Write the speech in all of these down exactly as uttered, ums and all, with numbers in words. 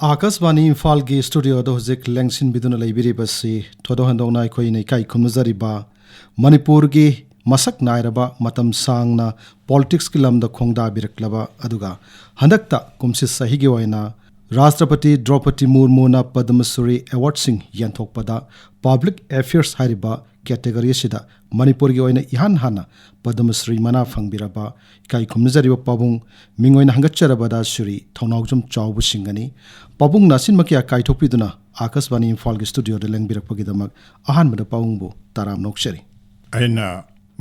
ꯑꯥꯀꯥꯁꯕꯥꯅꯤ ꯏꯝꯐꯥꯜꯒꯤ ꯁ꯭ꯇꯨꯗꯤꯑꯣꯗ ꯍꯧꯖꯤꯛ ꯂꯦꯡꯁꯤꯟꯕꯤꯗꯨꯅ ꯂꯩꯕꯤꯔꯤꯕꯁꯤ ꯊꯣꯏꯗꯣꯛ ꯍꯦꯟꯗꯣꯛꯅ ꯑꯩꯈꯣꯏꯅ ꯏꯀꯥꯏ ꯈꯨꯝꯅꯖꯔꯤꯕ ꯃꯅꯤꯄꯨꯔꯒꯤ ꯃꯁꯛ ꯅꯥꯏꯔꯕ, ꯃꯇꯝ ꯁꯥꯡꯅ ꯄꯣꯂꯤꯇꯤꯛꯁꯀꯤ ꯂꯝꯗ ꯈꯣꯡꯗꯥꯕꯤꯔꯛꯂꯕ, ꯑꯗꯨꯒ ꯍꯟꯗꯛꯇ ꯀꯨꯝꯁꯤ ꯆꯍꯤꯒꯤ ꯑꯣꯏꯅ ꯔꯥꯁꯇ꯭ꯔꯄꯇꯤ ꯗ꯭ꯔꯧꯄꯗꯤ ꯃꯨꯔꯃꯨꯅ ꯄꯗꯃ ꯁ꯭ꯔꯤ ꯑꯦꯋꯥꯔꯗꯁꯤꯡ ꯌꯦꯟꯊꯣꯛꯄꯗ ꯄꯕ꯭ꯂꯤꯛ ꯑꯦꯐꯤꯌꯔꯁ ꯍꯥꯏꯔꯤꯕ ꯀꯦꯇꯦꯒꯣꯔꯤ ꯑꯁꯤꯗ ꯃꯅꯤꯄꯨꯔꯒꯤ ꯑꯣꯏꯅ ꯏꯍꯥꯟ ꯍꯥꯟꯅ ꯄꯗꯃ ꯁ꯭ꯔꯤ ꯃꯅꯥ ꯐꯪꯕꯤꯔꯕ ꯏꯀꯥꯏ ꯈꯨꯝꯅꯖꯔꯤꯕ ꯄꯥꯕꯨꯡ, ꯃꯤꯡ ꯑꯣꯏꯅ ꯍꯪꯒꯠꯆꯔꯕꯗ ꯁ꯭ꯔꯤ ꯊꯧꯅꯥꯎꯖꯝ ꯆꯥꯎꯕ ꯁꯤꯡꯍꯅꯤ꯫ ꯄꯥꯕꯨꯡꯅ ꯑꯁꯤꯟꯕ ꯀꯌꯥ ꯀꯥꯏꯊꯣꯛꯄꯤꯗꯨꯅ ꯑꯥꯀꯥꯁꯕꯥꯅꯤ ꯏꯝꯐꯥꯜꯒꯤ ꯁ꯭ꯇꯨꯗꯤꯑꯣꯗ ꯂꯦꯡꯕꯤꯔꯛꯄꯒꯤꯗꯃꯛ ꯑꯍꯥꯟꯕꯗ ꯄꯥꯕꯨꯡꯕꯨ ꯇꯔꯥꯝꯅ ꯑꯣꯛꯆꯔꯤ꯫ ꯑꯩꯅ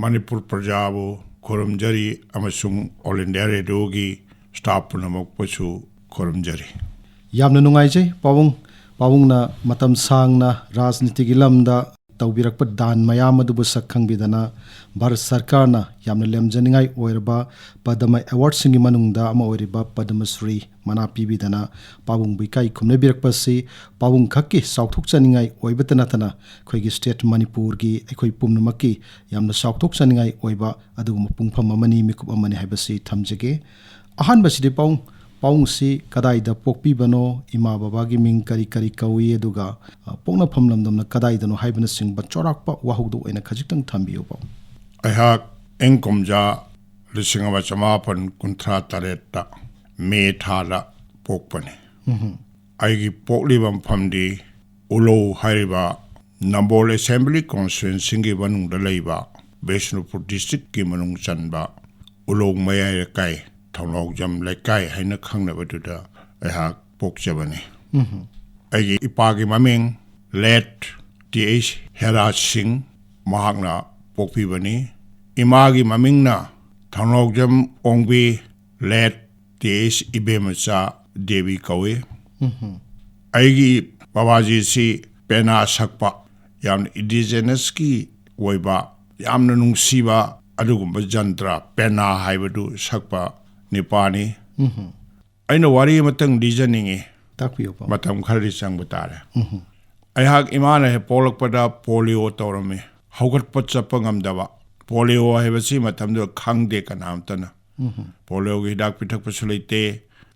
ꯃꯅꯤꯄꯨꯔ ꯄ꯭ꯔꯖꯥꯕꯨ ꯈꯨꯔꯨꯝꯖꯔꯤ ꯑꯃꯁꯨꯡ ꯑꯣꯜ ꯏꯟꯗꯤꯌꯥ ꯔꯦꯗꯤꯑꯣꯒꯤ ꯁ꯭ꯇꯥꯐ ꯄꯨꯝꯅꯃꯛꯄꯨꯁꯨ ꯈꯨꯔꯨꯝꯖꯔꯤ꯫ ꯌꯥꯝꯅ ꯅꯨꯡꯉꯥꯏꯖꯩ ꯄꯥꯕꯨꯡ꯫ ꯄꯥꯕꯨꯡꯅ ꯃꯇꯝ ꯁꯥꯡꯅ ꯔꯥꯖꯅꯤꯇꯤꯒꯤ ꯂꯝꯗ ꯇꯧꯕꯤꯔꯛꯄ ꯗꯥꯟ ꯃꯌꯥꯝ ꯑꯗꯨꯕꯨ ꯁꯛ ꯈꯪꯕꯤꯗꯅ ꯚꯥꯔꯠ ꯁꯔꯀꯥꯔꯅ ꯌꯥꯝꯅ ꯂꯦꯝꯖꯅꯤꯡꯉꯥꯏ ꯑꯣꯏꯔꯕ ꯄꯗꯃ ꯑꯦꯋꯥꯔꯗꯁꯤꯡꯒꯤ ꯃꯅꯨꯡꯗ ꯑꯃ ꯑꯣꯏꯔꯤꯕ ꯄꯗꯃ ꯁ꯭ꯔꯤ ꯃꯅꯥ ꯄꯤꯕꯤꯗꯅ ꯄꯥꯕꯨꯡꯕꯨ ꯏꯀꯥꯏ ꯈꯨꯝꯅꯕꯤꯔꯛꯄ ꯑꯁꯤ ꯄꯥꯕꯨꯡ ꯈꯛꯀꯤ ꯆꯥꯎꯊꯣꯛꯆꯅꯤꯡꯉꯥꯏ ꯑꯣꯏꯕꯇ ꯅꯠꯇꯅ ꯑꯩꯈꯣꯏꯒꯤ ꯁ꯭ꯇꯦꯠ ꯃꯅꯤꯄꯨꯔꯒꯤ ꯑꯩꯈꯣꯏ ꯄꯨꯝꯅꯃꯛꯀꯤ ꯌꯥꯝꯅ ꯆꯥꯎꯊꯣꯛꯆꯅꯤꯡꯉꯥꯏ ꯑꯣꯏꯕ ꯑꯗꯨꯒꯨꯝꯕ ꯄꯨꯡꯐꯝ ꯑꯃꯅꯤ, ꯃꯤꯀꯨꯞ ꯑꯃꯅꯤ ꯍꯥꯏꯕꯁꯤ ꯊꯝꯖꯒꯦ꯫ ꯑꯍꯥꯟꯕꯁꯤꯗꯤ ꯄꯥꯕꯨꯡ, ꯄꯥꯕꯨꯡꯁꯤ ꯀꯗꯥꯏꯗ ꯄꯣꯛꯄꯤꯕꯅꯣ, ꯏꯃꯥ ꯕꯕꯥꯒꯤ ꯃꯤꯡ ꯀꯔꯤ ꯀꯔꯤ ꯀꯧꯏ, ꯑꯗꯨꯒ, ꯑ, ꯄꯣꯛꯅꯐꯝ ꯂꯝꯗꯝꯅ ꯀꯗꯥꯏꯗꯅꯣ ꯍꯥꯏꯕꯅꯆꯤꯡꯕ ꯆꯥꯎꯔꯥꯛꯄ ꯋꯥꯍꯧꯗꯣꯛ ꯑꯣꯏꯅ ꯈꯖꯤꯛꯇꯪ ꯊꯝꯕꯤꯌꯨ ꯄꯥꯕꯨꯡ꯫ ꯑꯩꯍꯥꯛ ꯏꯪ ꯀꯨꯝꯖꯥ ꯂꯤꯁꯤꯡ ꯑꯃ ꯆꯃꯥꯄꯟ ꯀꯨꯟꯊ꯭ꯔꯥ ꯇꯔꯦꯠꯇ ꯃꯦ ꯊꯥꯗ ꯄꯣꯛꯄꯅꯤ꯫ ꯑꯩꯒꯤ ꯄꯣꯛꯂꯤꯕ ꯃꯐꯝꯗꯤ ꯎꯂꯧ ꯍꯥꯏꯔꯤꯕ ꯅꯝꯕꯣꯜ ꯑꯦꯁꯦꯝꯕ꯭ꯂꯤ ꯀꯣꯟꯁꯇꯤꯇ꯭ꯋꯦꯟꯁꯤꯒꯤ ꯃꯅꯨꯡꯗ ꯂꯩꯕ ꯕꯤꯁꯅꯨꯄꯨꯔ ꯗꯤꯁꯇ꯭ꯔꯤꯛꯀꯤ ꯃꯅꯨꯡ ꯆꯟꯕ ꯎꯂꯧ ꯃꯌꯥꯏ ꯂꯩꯀꯥꯏ, ꯊꯧꯅꯥꯎꯖꯝ ꯂꯩꯀꯥꯏ ꯍꯥꯏꯅ ꯈꯪꯅꯕꯗꯨꯗ ꯑꯩꯍꯥꯛ ꯄꯣꯛꯆꯕꯅꯤ꯫ ꯑꯩꯒꯤ ꯏꯄꯥꯒꯤ ꯃꯃꯤꯡ ꯂꯦꯠ ꯇꯤ ꯑꯩꯆ ꯍꯦꯔꯥꯖ ꯁꯤꯡ, ꯃꯍꯥꯛꯅ ꯄꯣꯛꯄꯤꯕꯅꯤ꯫ ꯏꯃꯥꯒꯤ ꯃꯃꯤꯡꯅ ꯊꯧꯅꯥꯎꯖꯝ ꯑꯣꯡꯕꯤ, ꯂꯦꯠ ꯇꯤ ꯑꯩꯆ ꯏꯕꯦꯝꯃꯆꯥ ꯗꯦꯕꯤ ꯀꯧꯏ꯫ ꯑꯩꯒꯤ ꯕꯕꯥꯖꯤꯁꯤ ꯄꯦꯅꯥ ꯁꯛꯄ, ꯌꯥꯝꯅ ꯏꯟꯗꯤꯖꯤꯅꯁꯀꯤ ꯑꯣꯏꯕ, ꯌꯥꯝꯅ ꯅꯨꯡꯁꯤꯕ ꯑꯗꯨꯒꯨꯝꯕ ꯖꯟꯇ꯭ꯔ, ꯄꯦꯅꯥ ꯍꯥꯏꯕꯗꯨ ꯁꯛꯄ ꯅꯤꯄꯥꯅꯤ꯫ ꯎꯝ꯫ ꯑꯩꯅ ꯋꯥꯔꯤ ꯑꯃꯇꯪ ꯂꯤꯖꯅꯤꯡꯉꯤ꯫ ꯇꯥꯛꯄꯤꯌꯨ, ꯄꯥꯎ꯫ ꯃꯇꯝ ꯈꯔꯗꯤ ꯆꯪꯕ ꯇꯥꯔꯦ꯫ ꯎꯝ꯫ ꯑꯩꯍꯥꯛ ꯏꯃꯥꯅ ꯍꯦꯛ ꯄꯣꯛꯂꯛꯄꯗ ꯄꯣꯂꯤꯑꯣ ꯇꯧꯔꯝꯃꯤ꯫ ꯍꯧꯒꯠꯄ ꯆꯠꯄ ꯉꯝꯗꯕ꯫ ꯄꯣꯂꯤꯑꯣ ꯍꯥꯏꯕꯁꯤ ꯃꯇꯝꯗꯨꯗ ꯈꯪꯗꯦ ꯀꯅꯥꯝꯇꯅ꯫ ꯎꯝ꯫ ꯄꯣꯂꯤꯑꯣꯒꯤ ꯍꯤꯗꯥꯛ ꯄꯤꯊꯛꯄꯁꯨ ꯂꯩꯇꯦ꯫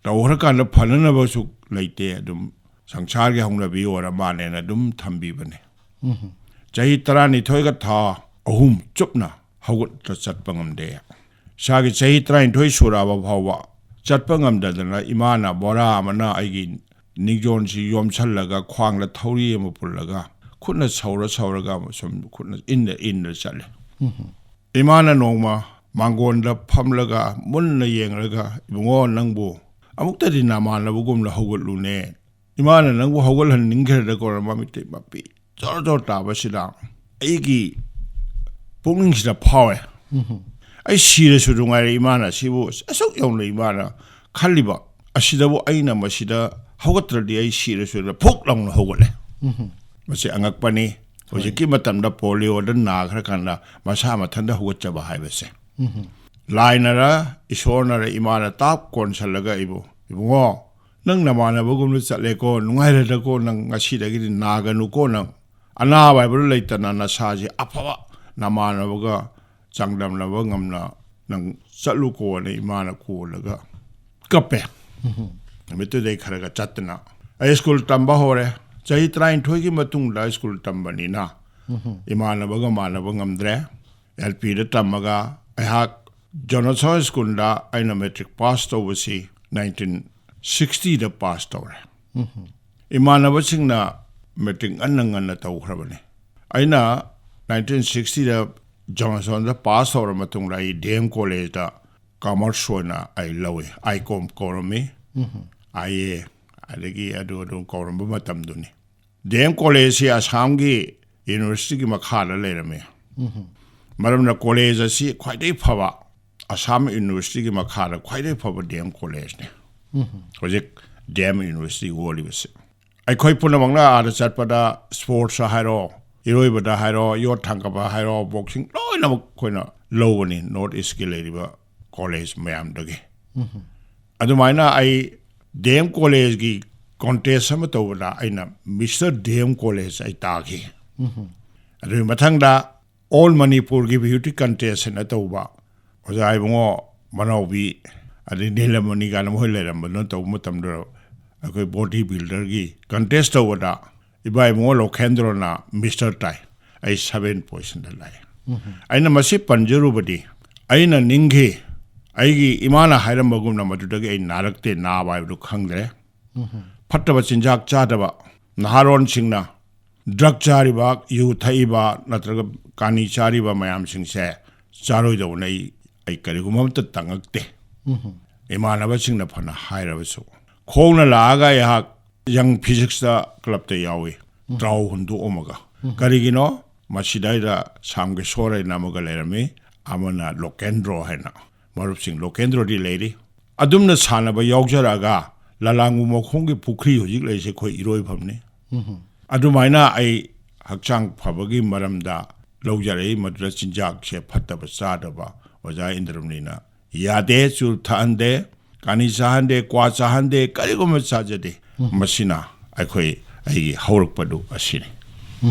ꯇꯧꯈ꯭ꯔꯀꯥꯟꯗ ꯐꯅꯅꯕꯁꯨ ꯂꯩꯇꯦ꯫ ꯑꯗꯨꯝ ꯁꯪꯁꯥꯔꯒꯤ ꯍꯧꯅꯕꯤ ꯑꯣꯏꯔ ꯃꯥꯜꯂꯦꯅ ꯑꯗꯨꯝ ꯊꯝꯕꯤꯕꯅꯦ꯫ ꯎꯝ꯫ ꯆꯍꯤ ꯇꯔꯥꯅꯤꯊꯣꯏꯒ ꯊꯥ ꯑꯍꯨꯝ ꯆꯨꯞꯅ ꯍꯧꯒꯠꯇ ꯆꯠꯄ ꯉꯝꯗꯦ꯫ ꯏꯁꯥꯒꯤ ꯆꯍꯤ ꯇꯔꯥꯅꯤꯊꯣꯏ ꯁꯨꯔꯛꯑꯕ ꯐꯥꯎꯕ ꯆꯠꯄ ꯉꯝꯗꯗꯅ ꯏꯃꯥꯅ ꯕꯣꯔꯥ ꯑꯃꯅ ꯑꯩꯒꯤ ꯅꯤꯡꯖꯣꯟꯁꯤ ꯌꯣꯝꯁꯜꯂꯒ ꯈ꯭ꯋꯥꯡꯗ ꯊꯧꯔꯤ ꯑꯃ ꯄꯨꯜꯂꯒ ꯈꯨꯠꯅ ꯁꯧꯔ ꯁꯧꯔꯒ ꯁꯨꯝ ꯈꯨꯠꯅ ꯏꯟꯅ ꯏꯟꯅ ꯆꯠꯂꯦ꯫ ꯎꯝ꯫ ꯏꯃꯥꯅ ꯅꯣꯡꯃ ꯃꯥꯡꯒꯣꯟꯗ ꯐꯝꯂꯒ ꯃꯨꯟꯅ ꯌꯦꯡꯂꯒ, "ꯏꯕꯨꯡꯉꯣ, ꯅꯪꯕꯨ ꯑꯃꯨꯛꯇꯗꯤ ꯅꯃꯥꯟꯅꯕꯒꯨꯝꯅ ꯍꯧꯒꯠꯂꯨꯅꯦ꯫ ꯏꯃꯥꯅ ꯅꯪꯕꯨ ꯍꯧꯒꯠꯍꯟꯅꯤꯡꯈ꯭ꯔꯦꯗꯀꯣ", ꯃꯃꯤꯠꯇꯩ ꯃꯄꯤ ꯖꯣꯔ ꯖꯣꯔ ꯇꯥꯕꯁꯤꯗ ꯑꯩꯒꯤ ꯄꯨꯛꯅꯤꯡꯁꯤꯗ ꯐꯥꯎꯋꯦ꯫ ꯎꯝ꯫ ꯑꯩ ꯁꯤꯔꯁꯨ ꯅꯨꯡꯉꯥꯏꯔꯦ, ꯏꯃꯥꯅ ꯁꯤꯕꯨ ꯑꯁꯨꯛ ꯌꯧꯅ ꯏꯃꯥꯅ ꯈꯜꯂꯤꯕ ꯑꯁꯤꯗꯕꯨ ꯑꯩꯅ ꯃꯁꯤꯗ ꯍꯧꯒꯠꯇ꯭ꯔꯗꯤ ꯑꯩ ꯁꯤꯔꯁꯨꯅ ꯐꯨꯛ ꯂꯥꯎꯅ ꯍꯧꯒꯠꯂꯦ꯫ ꯎꯝ꯫ ꯃꯁꯤ ꯑꯉꯛꯄꯅꯤ꯫ ꯍꯧꯖꯤꯛꯀꯤ ꯃꯇꯝꯗ ꯄꯣꯂꯤꯑꯣꯗ ꯅꯥꯈ꯭ꯔꯀꯥꯟꯗ ꯃꯁꯥ ꯃꯊꯟꯇ ꯍꯧꯒꯠꯆꯕ ꯍꯥꯏꯕꯁꯦ꯫ ꯎꯝ꯫ ꯂꯥꯏꯅꯔ ꯏꯁꯣꯔꯅꯔ ꯏꯃꯥꯅ ꯇꯥꯞ ꯀꯣꯟꯁꯜꯂꯒ ꯑꯩꯕꯨ, "ꯏꯕꯨꯡꯉꯣ, ꯅꯪ ꯅꯃꯥꯟꯅꯕꯒꯨꯝꯅ ꯆꯠꯂꯦꯀꯣ, ꯅꯨꯡꯉꯥꯏꯔꯦꯗꯀꯣ, ꯅꯪ ꯉꯁꯤꯗꯒꯤꯗꯤ ꯅꯥꯒꯅꯨꯀꯣ, ꯅꯪ ꯑꯅꯥꯕ ꯍꯥꯏꯕꯗꯨ ꯂꯩꯇꯅ ꯅꯁꯥꯁꯦ ꯑꯐꯕ ꯅꯃꯥꯟꯅꯕꯒ ꯆꯥꯡꯗꯝꯅꯕ ꯉꯝꯅ ꯅꯪ ꯆꯠꯂꯨꯀꯣꯅ" ꯏꯃꯥꯅ ꯀꯣꯜꯂꯒ ꯀꯞꯄꯦ꯫ ꯎꯝ꯫ ꯅꯨꯃꯤꯠꯇꯨꯗꯩ ꯈꯔ ꯈꯔ ꯆꯠꯇꯅ ꯑꯩ ꯁ꯭ꯀꯨꯜ ꯇꯝꯕ ꯍꯧꯔꯦ꯫ ꯆꯍꯤ ꯇꯔꯥꯅꯤꯊꯣꯏꯒꯤ ꯃꯇꯨꯡꯗ ꯁ꯭ꯀꯨꯜ ꯇꯝꯕꯅꯤꯅ ꯎꯝ꯫ ꯏꯃꯥꯟꯅꯕꯒ ꯃꯥꯟꯅꯕ ꯉꯝꯗ꯭ꯔꯦ꯫ ꯑꯦꯜ ꯄꯤꯗ ꯇꯝꯃꯒ ꯑꯩꯍꯥꯛ ꯖꯣꯅꯥꯊꯟ ꯁ꯭ꯀꯨꯜꯗ ꯑꯩꯅ ꯃꯦꯇ꯭ꯔꯤꯛ ꯄꯥꯁ ꯇꯧꯕꯁꯤ ꯅꯥꯏꯟꯇꯤꯟ ꯁꯤꯛꯁꯇꯤꯗ ꯄꯥꯁ ꯇꯧꯔꯦ꯫ ꯎꯝ꯫ ꯏꯃꯥꯟꯅꯕꯁꯤꯡꯅ ꯃꯦꯇ꯭ꯔꯤꯛ ꯉꯟꯅ ꯉꯟꯅ ꯇꯧꯈ꯭ꯔꯕꯅꯤ꯫ ꯑꯩꯅ ꯅꯥꯏꯟꯇꯤꯟ ꯁꯤꯛꯁꯇꯤꯗ ꯖꯣꯅꯥꯊꯟꯗ ꯄꯥꯁ ꯇꯧꯔ ꯃꯇꯨꯡꯗ ꯑꯩ ꯗꯤ ꯑꯦꯝ ꯀꯣꯂꯦꯖꯇ ꯀꯃꯔꯁ ꯑꯣꯏꯅ ꯑꯩ ꯂꯧꯏ, ꯑꯥꯏ ꯀꯣꯝ ꯀꯧꯔꯝꯃꯤ, ꯎꯝ꯫ ꯑꯥꯏ ꯑꯦ, ꯑꯗꯒꯤ ꯑꯗꯨ ꯑꯗꯨꯝ ꯀꯧꯔꯝꯕ ꯃꯇꯝꯗꯨꯅꯤ꯫ ꯗꯤ ꯑꯦꯝ ꯀꯣꯂꯦꯖꯁꯤ ꯑꯁꯥꯝꯒꯤ ꯌꯨꯅꯤꯚꯔꯁꯤꯇꯤꯒꯤ ꯃꯈꯥꯗ ꯂꯩꯔꯝꯃꯤ꯫ ꯎꯝ꯫ ꯃꯔꯝꯅ ꯀꯣꯂꯦꯖ ꯑꯁꯤ ꯈ꯭ꯋꯥꯏꯗꯒꯤ ꯐꯕ, ꯑꯁꯥꯝ ꯌꯨꯅꯤꯚꯔꯁꯤꯇꯤꯒꯤ ꯃꯈꯥꯗ ꯈ꯭ꯋꯥꯏꯗꯒꯤ ꯐꯕ ꯗꯤ ꯑꯦꯝ ꯀꯣꯂꯦꯖꯅꯤ꯫ ꯎꯝ꯫ ꯍꯧꯖꯤꯛ ꯗꯤ ꯑꯦꯝ ꯌꯨꯅꯤꯚꯔꯁꯤꯇꯤ ꯑꯣꯜꯂꯤꯕꯁꯤ꯫ ꯑꯩꯈꯣꯏ ꯄꯨꯝꯅꯃꯛꯅ ꯑꯥꯗ ꯆꯠꯄꯗ ꯁ꯭ꯄꯣꯔꯠꯁ ꯍꯥꯏꯔꯣ, ꯏꯔꯣꯏꯕꯗ ꯍꯥꯏꯔꯣ, ꯌꯣꯠ ꯊꯥꯡꯒꯠꯄ ꯍꯥꯏꯔꯣ, ꯕꯣꯛꯁꯤꯡ ꯂꯣꯏꯅꯃꯛ ꯑꯩꯈꯣꯏꯅ ꯂꯧꯕꯅꯤ ꯅꯣꯔꯠ ꯏꯁꯀꯤ ꯂꯩꯔꯤꯕ ꯀꯣꯂꯦꯖ ꯃꯌꯥꯝꯗꯒꯤ꯫ ꯎꯝ꯫ ꯑꯗꯨꯃꯥꯏꯅ ꯑꯩ ꯗꯤ ꯑꯦꯝ ꯀꯣꯂꯦꯖꯀꯤ ꯀꯣꯟꯇꯦꯁ ꯑꯃ ꯇꯧꯕꯗ ꯑꯩꯅ ꯃꯤꯁꯇꯔ ꯗꯤ ꯑꯦꯝ ꯀꯣꯂꯦꯖ ꯑꯩ ꯇꯥꯈꯤ꯫ ꯑꯗꯨꯒꯤ ꯃꯊꯪꯗ ꯑꯣꯜ ꯃꯅꯤꯄꯨꯔꯒꯤ ꯕ꯭ꯌꯨꯇꯤ ꯀꯟꯇꯦꯁ ꯍꯥꯏꯅ ꯇꯧꯕ, ꯑꯣꯖꯥ ꯏꯕꯨꯡꯉꯣ ꯃꯅꯥꯎꯕꯤ ꯑꯗꯩ ꯅꯤꯂꯃꯅꯤ ꯀꯥꯏꯅ ꯃꯈꯣꯏ ꯂꯩꯔꯝꯕꯗꯨꯅ ꯇꯧꯕ ꯃꯇꯝꯗ ꯑꯩꯈꯣꯏ ꯕꯣꯗꯤ ꯕꯤꯜꯗꯔꯒꯤ ꯀꯟꯇꯦꯁ ꯇꯧꯕꯗ ꯏꯕꯥ ꯏꯕꯨꯡꯉꯣ ꯂꯣꯀꯦꯟꯗ꯭ꯔꯣꯅ ꯃꯤꯁꯇꯔ ꯇꯥꯏ꯫ ꯑꯩ ꯁꯚꯦꯟ ꯄꯣꯖꯤꯁꯟꯗ ꯂꯥꯛꯑꯦ꯫ ꯑꯩꯅ ꯃꯁꯤ ꯄꯟꯖꯔꯨꯕꯗꯤ ꯑꯩꯅ ꯅꯤꯡꯈꯤ, ꯑꯩꯒꯤ ꯏꯃꯥꯅ ꯍꯥꯏꯔꯝꯕꯒꯨꯝꯅ ꯃꯗꯨꯗꯒꯤ ꯑꯩ ꯅꯥꯔꯛꯇꯦ, ꯅꯥꯕ ꯍꯥꯏꯕꯗꯨ ꯈꯪꯗ꯭ꯔꯦ꯫ ꯐꯠꯇꯕ ꯆꯤꯟꯖꯥꯛ ꯆꯥꯗꯕ, ꯅꯍꯥꯔꯣꯟꯁꯤꯡꯅ ꯗ꯭ꯔꯒ ꯆꯥꯔꯤꯕ, ꯌꯨ ꯊꯛꯏꯕ ꯅꯠꯇ꯭ꯔꯒ ꯀꯥꯅꯤ ꯆꯥꯔꯤꯕ ꯃꯌꯥꯝꯁꯤꯡꯁꯦ ꯆꯥꯔꯣꯏꯗꯧꯕꯅ ꯑꯩ, ꯑꯩ ꯀꯔꯤꯒꯨꯝꯕ ꯑꯃꯠꯇ ꯇꯪꯉꯛꯇꯦ꯫ ꯏꯃꯥꯟꯅꯕꯁꯤꯡꯅ ꯐꯅ ꯍꯥꯏꯔꯕꯁꯨ꯫ ꯈꯣꯡꯅ ꯂꯥꯛꯑꯒ ꯑꯩꯍꯥꯛ ꯌꯪ ꯐꯤꯖꯤꯛꯁꯇ ꯀ꯭ꯂꯕꯇ ꯌꯥꯎꯏ, ꯇ꯭ꯔꯥꯎ ꯍꯨꯟꯗꯣꯛꯑꯝꯃꯒ꯫ ꯀꯔꯤꯒꯤꯅꯣ? ꯃꯁꯤꯗꯩꯗ ꯁꯥꯝꯒꯦꯁꯣꯔ ꯍꯥꯏꯅ ꯑꯃꯒ ꯂꯩꯔꯝꯃꯤ, ꯑꯃꯅ ꯂꯣꯀꯦꯟꯗ꯭ꯔꯣ ꯍꯥꯏꯅ꯫ ꯃꯔꯨꯞꯁꯤꯡ, ꯂꯣꯀꯦꯟꯗ꯭ꯔꯣꯗꯤ ꯂꯩꯔꯤ꯫ ꯑꯗꯨꯝꯅ ꯁꯥꯟꯅꯕ ꯌꯥꯎꯖꯔꯛꯑꯒ ꯂꯂꯥꯡꯒꯨ ꯃꯈꯣꯡꯒꯤ ꯄꯨꯈ꯭ꯔꯤ ꯍꯧꯖꯤꯛ ꯂꯩꯔꯤꯁꯦ ꯑꯩꯈꯣꯏ ꯏꯔꯣꯏꯐꯝꯅꯤ꯫ ꯑꯗꯨꯃꯥꯏꯅ ꯑꯩ ꯍꯛꯆꯥꯡ ꯐꯕꯒꯤ ꯃꯔꯝꯗ ꯂꯧꯖꯔꯛꯏ꯫ ꯃꯗꯨꯗ ꯆꯤꯟꯖꯥꯛꯁꯦ ꯐꯠꯇꯕ ꯆꯥꯗꯕ ꯑꯣꯖꯥ ꯏꯟꯗ꯭ꯔꯃꯅꯤꯅ ꯌꯥꯗꯦ, ꯆꯨꯔꯨꯞ ꯊꯛꯍꯟꯗꯦ, ꯀꯥꯅꯤ ꯆꯥꯍꯟꯗꯦ, ꯀ꯭ꯋꯥ ꯆꯥꯍꯟꯗꯦ, ꯀꯔꯤꯒꯨꯝꯕ ꯆꯥꯖꯗꯦ꯫ ꯃꯁꯤꯅ ꯑꯩꯈꯣꯏ, ꯑꯩꯒꯤ ꯍꯧꯔꯛꯄꯗꯨ ꯑꯁꯤꯅꯤ꯫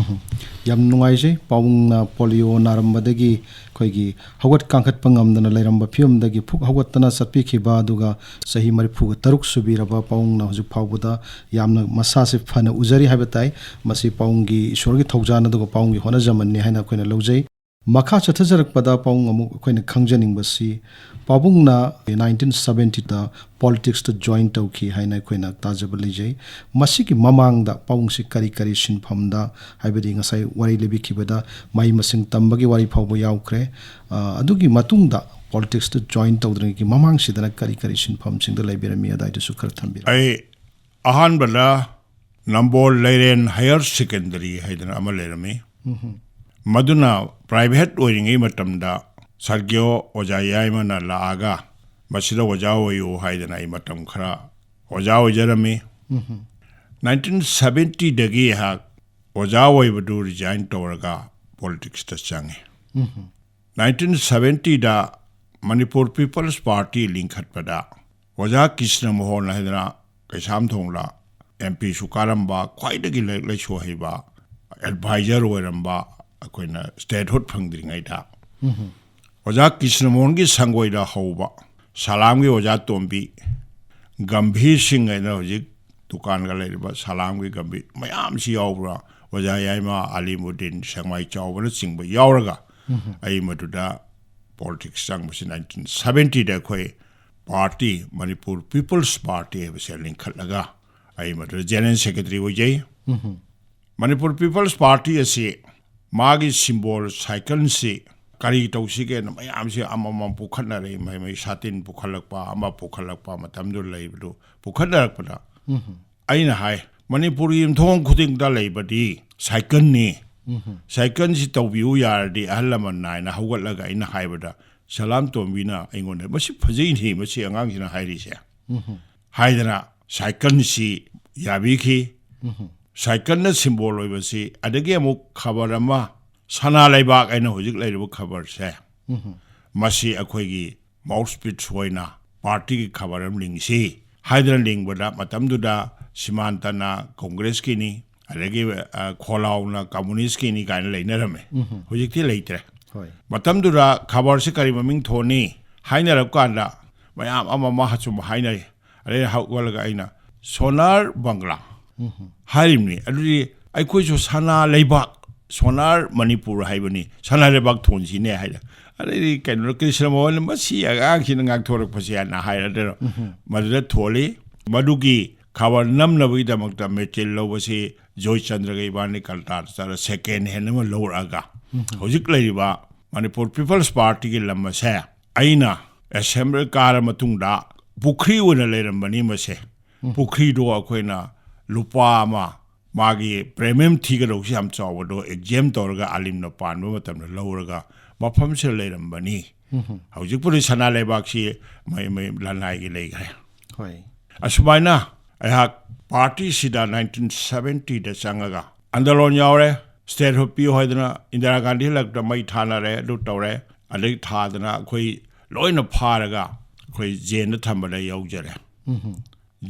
ꯌꯥꯝ ꯅꯨꯡꯉꯥꯏꯖꯩ꯫ ꯄꯥꯕꯨꯡꯅ ꯄꯣꯂꯤꯑꯣ ꯅꯥꯔꯝꯕꯗꯒꯤ ꯑꯩꯈꯣꯏꯒꯤ ꯍꯧꯒꯠ ꯀꯥꯡꯈꯠꯄ ꯉꯝꯗꯅ ꯂꯩꯔꯝꯕ ꯐꯤꯕꯝꯗꯒꯤ ꯐꯨꯛ ꯍꯧꯒꯠꯇꯅ ꯆꯠꯄꯤꯈꯤꯕ, ꯑꯗꯨꯒ ꯆꯍꯤ ꯃꯔꯤꯐꯨꯒ ꯇꯔꯨꯛ ꯁꯨꯕꯤꯔꯕ ꯄꯥꯕꯨꯡꯅ ꯍꯧꯖꯤꯛ ꯐꯥꯎꯕꯗ ꯌꯥꯝꯅ ꯃꯁꯥꯁꯦ ꯐꯅ ꯎꯖꯔꯤ ꯍꯥꯏꯕ ꯇꯥꯏ꯫ ꯃꯁꯤ ꯄꯥꯕꯨꯡꯒꯤ ꯏꯁꯣꯔꯒꯤ ꯊꯧꯖꯥꯜ ꯑꯗꯨꯒ ꯄꯥꯕꯨꯡꯒꯤ ꯍꯣꯠꯅꯖꯃꯟꯅꯤ ꯍꯥꯏꯅ ꯑꯩꯈꯣꯏꯅ ꯂꯧꯖꯩ꯫ ꯃꯈꯥ ꯆꯠꯊꯖꯔꯛꯄꯗ ꯄꯥꯕꯨꯡ ꯑꯃꯨꯛ ꯑꯩꯈꯣꯏꯅ ꯈꯪꯖꯅꯤꯡꯕꯁꯤ, ꯄꯥꯕꯨꯡꯅ ꯅꯥꯏꯟꯇꯤꯟ ꯁꯕꯦꯟꯇꯤꯗ ꯄꯣꯂꯤꯇꯤꯛꯁꯇ ꯖꯣꯏꯟ ꯇꯧꯈꯤ ꯍꯥꯏꯅ ꯑꯩꯈꯣꯏꯅ ꯇꯥꯖꯕ ꯂꯩꯖꯩ꯫ ꯃꯁꯤꯒꯤ ꯃꯃꯥꯡꯗ ꯄꯥꯕꯨꯡꯁꯤ ꯀꯔꯤ ꯀꯔꯤ ꯁꯤꯟꯐꯝꯗ, ꯍꯥꯏꯕꯗꯤ ꯉꯁꯥꯏ ꯋꯥꯔꯤ ꯂꯤꯕꯤꯈꯤꯕꯗ ꯃꯍꯩ ꯃꯁꯤꯡ ꯇꯝꯕꯒꯤ ꯋꯥꯔꯤ ꯐꯥꯎꯕ ꯌꯥꯎꯈ꯭ꯔꯦ꯫ ꯑ, ꯑꯗꯨꯒꯤ ꯃꯇꯨꯡꯗ ꯄꯣꯂꯤꯇꯤꯛꯁꯇ ꯖꯣꯏꯟ ꯇꯧꯗ꯭ꯔꯤꯉꯩꯒꯤ ꯃꯃꯥꯡꯁꯤꯗꯅ ꯀꯔꯤ ꯀꯔꯤ ꯁꯤꯟꯐꯝꯁꯤꯡꯗ ꯂꯩꯕꯤꯔꯝꯃꯤ, ꯑꯗꯥꯏꯗꯨꯁꯨ ꯈꯔ ꯊꯝꯕꯤꯔꯝꯃꯨ꯫ ꯑꯩ ꯑꯍꯥꯟꯕꯗ ꯅꯝꯕꯣꯜ ꯂꯩꯔꯦꯟ ꯍꯥꯌꯔ ꯁꯦꯀꯦꯟꯗꯔꯤ ꯍꯥꯏꯗꯅ ꯑꯃ ꯂꯩꯔꯝꯃꯤ꯫ ꯃꯗꯨꯅ ꯄ꯭ꯔꯥꯏꯚꯦꯠ ꯑꯣꯏꯔꯤꯉꯩ ꯃꯇꯝꯗ ꯁꯔꯒꯤꯌꯣ ꯑꯣꯖꯥ ꯌꯥꯏꯃꯅ ꯂꯥꯛꯑꯒ ꯃꯁꯤꯗ ꯑꯣꯖꯥ ꯑꯣꯏꯌꯨ ꯍꯥꯏꯗꯅ ꯑꯩ ꯃꯇꯝ ꯈꯔ ꯑꯣꯖꯥ ꯑꯣꯏꯖꯔꯝꯃꯤ꯫ ꯅꯥꯏꯟꯇꯤꯟ ꯁꯕꯦꯟꯇꯤꯗꯒꯤ ꯑꯩꯍꯥꯛ ꯑꯣꯖꯥ ꯑꯣꯏꯕꯗꯨ ꯔꯤꯖꯥꯏꯟ ꯇꯧꯔꯒ ꯄꯣꯂꯤꯇꯤꯛꯁꯇ ꯆꯪꯉꯤ꯫ ꯅꯥꯏꯟꯇꯤꯟ ꯁꯕꯦꯟꯇꯤꯗ ꯃꯅꯤꯄꯨꯔ ꯄꯤꯄꯜꯁ ꯄꯥꯔꯇꯤ ꯂꯤꯡꯈꯠꯄꯗ ꯑꯣꯖꯥ ꯀ꯭ꯔꯤꯁꯅ ꯃꯣꯍꯟ ꯍꯥꯏꯗꯅ ꯀꯩꯁꯥꯝꯊꯣꯡꯗ ꯑꯦꯝ ꯄꯤꯁꯨ ꯀꯥꯔꯝꯕ, ꯈ꯭ꯋꯥꯏꯗꯒꯤ ꯂꯥꯏꯔꯤꯛ ꯂꯥꯏꯁꯨ ꯍꯩꯕ, ꯑꯦꯗꯚꯥꯏꯖꯔ ꯑꯣꯏꯔꯝꯕ, ꯑꯩꯈꯣꯏꯅ ꯁ꯭ꯇꯦꯠꯍꯨꯗ ꯐꯪꯗ꯭ꯔꯤꯉꯩꯗ ꯑꯣꯖꯥ ꯀ꯭ꯔꯤꯁꯅ ꯃꯣꯍꯟꯒꯤ ꯁꯪꯒꯣꯏꯗ ꯍꯧꯕ ꯁꯂꯥꯝꯒꯤ ꯑꯣꯖꯥ ꯇꯣꯝꯕꯤ, ꯒꯝꯚꯤꯔ ꯁꯤꯡ ꯍꯥꯏꯅ ꯍꯧꯖꯤꯛ ꯗꯨꯀꯥꯟꯒ ꯂꯩꯔꯤꯕ ꯁꯂꯥꯝꯒꯤ ꯒꯝꯚꯤꯔ, ꯃꯌꯥꯝꯁꯤ ꯌꯥꯎꯕ꯭ꯔꯥ, ꯑꯣꯖꯥ ꯌꯥꯏꯃ ꯑꯂꯤꯃꯨꯗꯤꯟ ꯁꯦꯛꯃꯥꯏ ꯆꯥꯎꯕꯅꯆꯤꯡꯕ ꯌꯥꯎꯔꯒ ꯑꯩ ꯃꯗꯨꯗ ꯄꯣꯂꯤꯇꯤꯛꯁ ꯆꯪꯕꯁꯤ ꯅꯥꯏꯟꯇꯤꯟ ꯁꯕꯦꯟꯇꯤꯗ ꯑꯩꯈꯣꯏ ꯄꯥꯔꯇꯤ, ꯃꯅꯤꯄꯨꯔ ꯄꯤꯄꯜꯁ ꯄꯥꯔꯇꯤ ꯍꯥꯏꯕꯁꯦ ꯂꯤꯡꯈꯠꯂꯒ ꯑꯩ ꯃꯗꯨꯗ ꯖꯦꯅꯔꯦꯜ ꯁꯦꯀ꯭ꯔꯦꯇꯔꯤ ꯑꯣꯏꯖꯩ꯫ ꯃꯅꯤꯄꯨꯔ ꯄꯤꯄꯜꯁ ꯄꯥꯔꯇꯤ ꯑꯁꯤ ꯃꯥꯒꯤ ꯁꯤꯝꯕꯣꯜ ꯁꯥꯏꯀꯜꯁꯤ ꯀꯔꯤ ꯇꯧꯁꯤꯒꯦꯅ ꯃꯌꯥꯝꯁꯤ ꯑꯃꯃꯝ ꯄꯨꯈꯠꯅꯔꯛꯏ꯫ ꯃꯩ ꯃꯩ ꯁꯥꯇꯤꯟ ꯄꯨꯈꯠꯂꯛꯄ, ꯑꯃ ꯄꯨꯈꯠꯂꯛꯄ, ꯃꯇꯝꯗꯨ ꯂꯩꯕꯗꯨ ꯄꯨꯈꯠꯅꯔꯛꯄꯗ ꯑꯩꯅ ꯍꯥꯏ, ꯃꯅꯤꯄꯨꯔꯒꯤ ꯌꯨꯝꯊꯣꯡ ꯈꯨꯗꯤꯡꯗ ꯂꯩꯕꯗꯤ ꯁꯥꯏꯀꯜꯅꯤ꯫ ꯁꯥꯏꯀꯜꯁꯤ ꯇꯧꯕꯤꯌꯨ ꯌꯥꯔꯗꯤ, ꯑꯍꯜ ꯂꯃꯟ ꯅꯥꯏꯅ ꯍꯧꯒꯠꯂꯒ ꯑꯩꯅ ꯍꯥꯏꯕꯗ, ꯁꯂꯥꯝ ꯇꯣꯝꯕꯤꯅ ꯑꯩꯉꯣꯟꯗ, "ꯃꯁꯤ ꯐꯖꯩꯅꯦ, ꯃꯁꯤ ꯑꯉꯥꯡꯁꯤꯅ ꯍꯥꯏꯔꯤꯁꯦ" ꯍꯥꯏꯗꯅ ꯁꯥꯏꯀꯜꯁꯤ ꯌꯥꯕꯤꯈꯤ꯫ ꯁꯥꯏꯀꯜꯅ ꯁꯤꯝꯕꯣꯜ ꯑꯣꯏꯕꯁꯤ, ꯑꯗꯒꯤ ꯑꯃꯨꯛ ꯈꯕꯔ ꯑꯃ, ꯁꯅꯥ ꯂꯩꯕꯥꯛ ꯍꯥꯏꯅ ꯍꯧꯖꯤꯛ ꯂꯩꯔꯤꯕ ꯈꯕꯔꯁꯦ, ꯃꯁꯤ ꯑꯩꯈꯣꯏꯒꯤ ꯃꯥꯎꯊꯄꯤꯁ ꯑꯣꯏꯅ ꯄꯥꯔꯇꯤꯒꯤ ꯈꯕꯔ ꯑꯃ ꯂꯤꯡꯁꯤ ꯍꯥꯏꯗꯅ ꯂꯤꯡꯕꯗ, ꯃꯇꯝꯗꯨꯗ ꯁꯤꯃꯥꯟꯇꯅ ꯀꯣꯡꯒ꯭ꯔꯦꯁꯀꯤꯅꯤ, ꯑꯗꯒꯤ, ꯑ, ꯈꯣꯂꯥꯎꯅ ꯀꯝꯃꯨꯅꯤꯁꯀꯤꯅꯤ ꯀꯥꯏꯅ ꯂꯩꯅꯔꯝꯃꯦ꯫ ꯍꯧꯖꯤꯛꯇꯤ ꯂꯩꯇ꯭ꯔꯦ꯫ ꯍꯣꯏ꯫ ꯃꯇꯝꯗꯨꯗ ꯈꯕꯔꯁꯤ ꯀꯔꯤ ꯃꯃꯤꯡ ꯊꯣꯟꯅꯤ ꯍꯥꯏꯅꯔꯛꯄ ꯀꯥꯟꯗ, ꯃꯌꯥꯝ ꯑꯃ ꯑꯃ ꯁꯨꯝ ꯍꯥꯏꯅꯔꯤ꯫ ꯑꯗꯩ ꯍꯧꯒꯠꯂꯒ ꯑꯩꯅ "ꯁꯣꯅꯥꯔ ꯕꯪꯒ꯭ꯂꯥ" ꯍꯥꯏꯔꯤꯕꯅꯤ꯫ ꯑꯗꯨꯗꯤ ꯑꯩꯈꯣꯏꯁꯨ ꯁꯅꯥ ꯂꯩꯕꯥꯛ, ꯁꯣꯅꯥꯔ ꯃꯅꯤꯄꯨꯔ ꯍꯥꯏꯕꯅꯤ, ꯁꯅꯥ ꯂꯩꯕꯥꯛ ꯊꯣꯟꯁꯤꯅꯦ ꯍꯥꯏꯗ꯫ ꯑꯗꯩꯗꯤ ꯀꯩꯅꯣ, ꯀ꯭ꯔꯤꯁꯅ ꯃꯣꯍꯟ, "ꯃꯁꯤ ꯑꯉꯥꯡꯁꯤꯅ ꯉꯥꯡꯊꯣꯔꯛꯄꯁꯦ" ꯍꯥꯏꯅ ꯍꯥꯏꯔꯗꯅ ꯃꯗꯨꯗ ꯊꯣꯜꯂꯤ꯫ ꯃꯗꯨꯒꯤ ꯈꯕꯔ ꯅꯝꯅꯕꯒꯤꯗꯃꯛꯇ ꯃꯦꯇꯤꯔꯤꯌꯦꯜ ꯂꯧꯕꯁꯤ ꯖꯣꯏꯆꯟꯗ꯭ꯔꯒ ꯏꯕꯥꯅꯤ ꯀꯜꯀꯇꯥꯗ ꯆꯠꯂ ꯁꯦꯀꯦꯟ ꯍꯦꯟ ꯑꯃ ꯂꯧꯔꯛꯑꯒ, ꯍꯧꯖꯤꯛ ꯂꯩꯔꯤꯕ ꯃꯅꯤꯄꯨꯔ ꯄꯤꯄꯜꯁ ꯄꯥꯔꯇꯤꯒꯤ ꯂꯝ ꯑꯁꯦ ꯑꯩꯅ ꯑꯦꯁꯦꯝꯕ꯭ꯂꯤ ꯀꯥꯔ ꯃꯇꯨꯡꯗ ꯄꯨꯈ꯭ꯔꯤ ꯑꯣꯏꯅ ꯂꯩꯔꯝꯕꯅꯤ ꯃꯁꯦ꯫ ꯄꯨꯈ꯭ꯔꯤꯗꯣ ꯑꯩꯈꯣꯏꯅ ꯂꯨꯄꯥ ꯑꯃ, ꯃꯥꯒꯤ ꯄ꯭ꯔꯤꯃꯤꯌꯝ ꯊꯤꯒꯗꯧꯕꯁꯤ ꯌꯥꯝ ꯆꯥꯎꯕꯗꯣ, ꯑꯦꯛꯖꯦꯝ ꯇꯧꯔꯒ ꯑꯥꯂꯤꯝꯅ ꯄꯥꯟꯕ ꯃꯇꯝꯗ ꯂꯧꯔꯒ ꯃꯐꯝꯁꯤꯗ ꯂꯩꯔꯝꯕꯅꯤ꯫ ꯍꯧꯖꯤꯛꯄꯨꯗꯤ ꯁꯅꯥ ꯂꯩꯕꯥꯛꯁꯤ ꯃꯩ, ꯃꯩ ꯂꯅꯥꯏꯒꯤ ꯂꯩꯈ꯭ꯔꯦ꯫ ꯍꯣꯏ꯫ ꯑꯁꯨꯃꯥꯏꯅ ꯑꯩꯍꯥꯛ ꯄꯥꯔꯇꯤꯁꯤꯗ ꯅꯥꯏꯟꯇꯤꯟ ꯁꯕꯦꯟꯇꯤꯗ ꯆꯪꯉꯒ ꯑꯟꯗꯂꯣꯟ ꯌꯥꯎꯔꯦ, ꯁ꯭ꯇꯦꯠꯍꯨꯗ ꯄꯤꯌꯨ ꯍꯥꯏꯗꯅ ꯏꯟꯗꯤꯔꯥ ꯒꯥꯟꯙꯤ ꯂꯛꯇ ꯃꯩ ꯊꯥꯅꯔꯦ, ꯑꯗꯨ ꯇꯧꯔꯦ, ꯑꯗꯩ ꯊꯥꯗꯅ ꯑꯩꯈꯣꯏ ꯂꯣꯏꯅ ꯐꯥꯔꯒ ꯑꯩꯈꯣꯏ ꯖꯦꯟꯗ ꯊꯝꯕꯗ ꯌꯥꯎꯖꯔꯦ꯫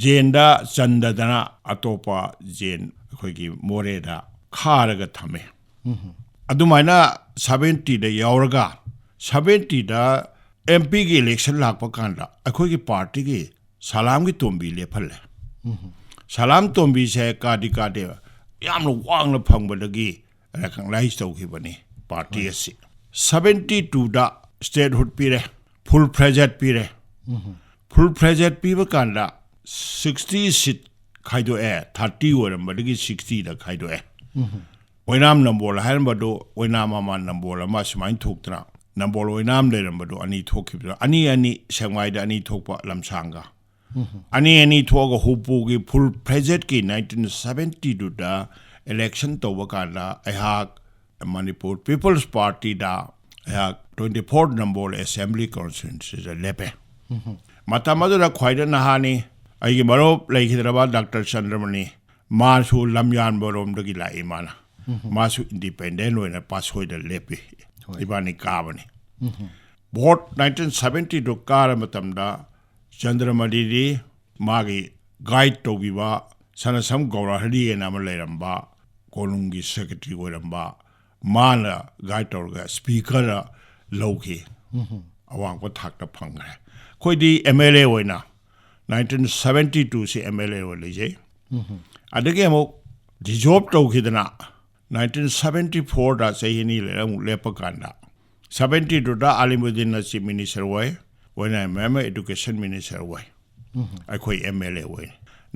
ꯖꯦꯟꯗ ꯆꯟꯗꯗꯅ ꯑꯇꯣꯞꯄ ꯖꯦꯟ ꯑꯩꯈꯣꯏꯒꯤ ꯃꯣꯔꯦꯗ ꯈꯥꯔꯒ ꯊꯝꯃꯦ꯫ ꯑꯗꯨꯃꯥꯏꯅ ꯁꯕꯦꯟꯇꯤꯗ ꯌꯥꯎꯔꯒ, ꯁꯕꯦꯟꯇꯤꯗ ꯑꯦꯝ ꯄꯤꯒꯤ ꯏꯂꯦꯛꯁꯟ ꯂꯥꯛꯄ ꯀꯥꯟꯗ ꯑꯩꯈꯣꯏꯒꯤ ꯄꯥꯔꯇꯤꯒꯤ ꯁꯂꯥꯝꯒꯤ ꯇꯣꯝꯕꯤ ꯂꯦꯞꯍꯜꯂꯦ꯫ ꯁꯂꯥꯝ ꯇꯣꯝꯕꯤꯁꯦ ꯀꯥꯗꯤ ꯀꯥꯗꯦ, ꯌꯥꯝꯅ ꯋꯥꯡꯅ ꯐꯪꯕꯗꯒꯤ ꯔꯦꯀꯛꯅꯥꯏꯖ ꯇꯧꯈꯤꯕꯅꯤ ꯄꯥꯔꯇꯤ ꯑꯁꯤ꯫ ꯁꯕꯦꯟꯇꯤ ꯇꯨꯗ ꯁ꯭ꯇꯦꯠꯍꯨꯗ ꯄꯤꯔꯦ, ꯐꯨꯜ ꯐ꯭ꯂꯦꯖꯦꯗ ꯄꯤꯔꯦ꯫ ꯐꯨꯜ ꯐ꯭ꯂꯦꯖꯦꯗ ꯄꯤꯕ ꯀꯥꯟꯗ ꯁꯤꯛꯁꯇꯤ ꯁꯤꯠ ꯈꯥꯏꯗꯣꯛꯑꯦ, ꯊꯥꯔꯇꯤ ꯑꯣꯏꯔꯝꯕꯗꯒꯤ ꯁꯤꯛꯁꯇꯤꯗ ꯈꯥꯏꯗꯣꯛꯑꯦ꯫ ꯑꯣꯏꯅꯥꯝ ꯅꯝꯕꯣꯜ ꯍꯥꯏꯔꯝꯕꯗꯨ ꯑꯣꯏꯅꯥꯝ ꯑꯃ, ꯅꯝꯕꯣꯜ ꯑꯃ, ꯁꯨꯃꯥꯏꯅ ꯊꯣꯛꯇꯅ, ꯅꯝꯕꯣꯜ ꯑꯣꯏꯅꯥꯝ ꯂꯩꯔꯝꯕꯗꯨ ꯑꯅꯤ ꯊꯣꯛꯈꯤꯕꯗ, ꯑꯅꯤ ꯑꯅꯤ, ꯁꯦꯛꯃꯥꯏꯗ ꯑꯅꯤ ꯊꯣꯛꯄ, ꯂꯝꯁꯥꯡꯒ ꯑꯅꯤ ꯑꯅꯤ ꯊꯣꯛꯑꯒ ꯍꯨꯞꯄꯨꯒꯤ ꯐꯨꯜ ꯐ꯭ꯂꯦꯖꯦꯗꯀꯤ ꯅꯥꯏꯟꯇꯤꯟ ꯁꯕꯦꯟꯇꯤ ꯇꯨꯗ ꯏꯂꯦꯛꯁꯟ ꯇꯧꯕ ꯀꯥꯟꯗ ꯑꯩꯍꯥꯛ ꯃꯅꯤꯄꯨꯔ ꯄꯤꯄꯜꯁ ꯄꯥꯔꯇꯤꯗ ꯑꯩꯍꯥꯛ ꯇ꯭ꯋꯦꯟꯇꯤ ꯐꯣꯔ ꯅꯝꯕꯣꯜ ꯑꯦꯁꯦꯝꯕ꯭ꯂꯤ ꯀꯣꯟꯁꯇꯤꯇ꯭ꯋꯦꯟꯁꯤꯗ ꯂꯦꯞꯄꯦ꯫ ꯃꯇꯝ ꯑꯗꯨꯗ ꯈ꯭ꯋꯥꯏꯗ ꯅꯍꯥꯅꯤ ꯑꯩꯒꯤ ꯃꯔꯨꯞ ꯂꯩꯈꯤꯗ꯭ꯔꯕ ꯗꯥꯛꯇꯔ ꯆꯟꯗ꯭ꯔꯃꯅꯤ, ꯃꯥꯁꯨ ꯂꯝꯌꯥꯟꯕꯔꯣꯝꯗꯒꯤ ꯂꯥꯛꯏ꯫ ꯃꯥꯅ, ꯃꯥꯁꯨ ꯏꯟꯗꯤꯄꯦꯟꯗꯦꯟ ꯑꯣꯏꯅ ꯄꯥꯁꯣꯏꯗ ꯂꯦꯞꯄꯤ꯫ ꯏꯕꯥꯅꯤ ꯀꯥꯕꯅꯤ꯫ ꯚꯣꯠ ꯅꯥꯏꯟꯇꯤꯟ ꯁꯕꯦꯟꯇꯤꯗꯨ ꯀꯥꯔ ꯃꯇꯝꯗ ꯆꯟꯗ꯭ꯔꯃꯅꯤꯗꯤ ꯃꯥꯒꯤ ꯒꯥꯏꯗ ꯇꯧꯕꯤꯕ, ꯁꯅꯥꯁꯝ ꯒꯧꯔꯍꯔꯤ ꯍꯥꯏꯅ ꯑꯃ ꯂꯩꯔꯝꯕ, ꯀꯣꯅꯨꯡꯒꯤ ꯁꯦꯀ꯭ꯔꯦꯇꯔꯤ ꯑꯣꯏꯔꯝꯕ, ꯃꯥꯅ ꯒꯥꯏꯗ ꯇꯧꯔꯒ ꯁ꯭ꯄꯤꯀꯔ ꯂꯧꯈꯤ꯫ ꯑꯋꯥꯡꯕ ꯊꯥꯛꯇ ꯐꯪꯈ꯭ꯔꯦ꯫ ꯑꯩꯈꯣꯏꯗꯤ ꯑꯦꯝ ꯑꯦꯜ ꯑꯦ ꯑꯣꯏꯅ nineteen seventy two M L A ꯑꯣꯏꯅ ꯂꯩꯖꯩ꯫ ꯑꯗꯒꯤ ꯑꯃꯨꯛ ꯗꯤꯖꯣꯜꯕ ꯇꯧꯈꯤꯗꯅ ꯅꯥꯏꯟꯇꯤꯟ ꯁꯕꯦꯟꯇꯤ ꯐꯣꯔꯗ ꯆꯍꯤ ꯑꯅꯤ ꯂꯩꯔ ꯑꯃꯨꯛ ꯂꯦꯞꯄ ꯀꯥꯟꯗ, ꯁꯕꯦꯟꯇꯤ ꯇꯨꯗ ꯑꯥꯂꯤꯃꯨꯗꯤꯟꯅ ꯆꯤꯐ ꯃꯤꯅꯤꯁꯇꯔ ꯑꯣꯏ, ꯑꯣꯏꯅꯥꯝ ꯃꯦꯝꯅ ꯑꯦꯗꯨꯀꯦꯁꯟ ꯃꯤꯅꯤꯁꯇꯔ ꯑꯣꯏ, ꯑꯩꯈꯣꯏ ꯑꯦꯝ ꯑꯦꯜ ꯑꯦ ꯑꯣꯏ꯫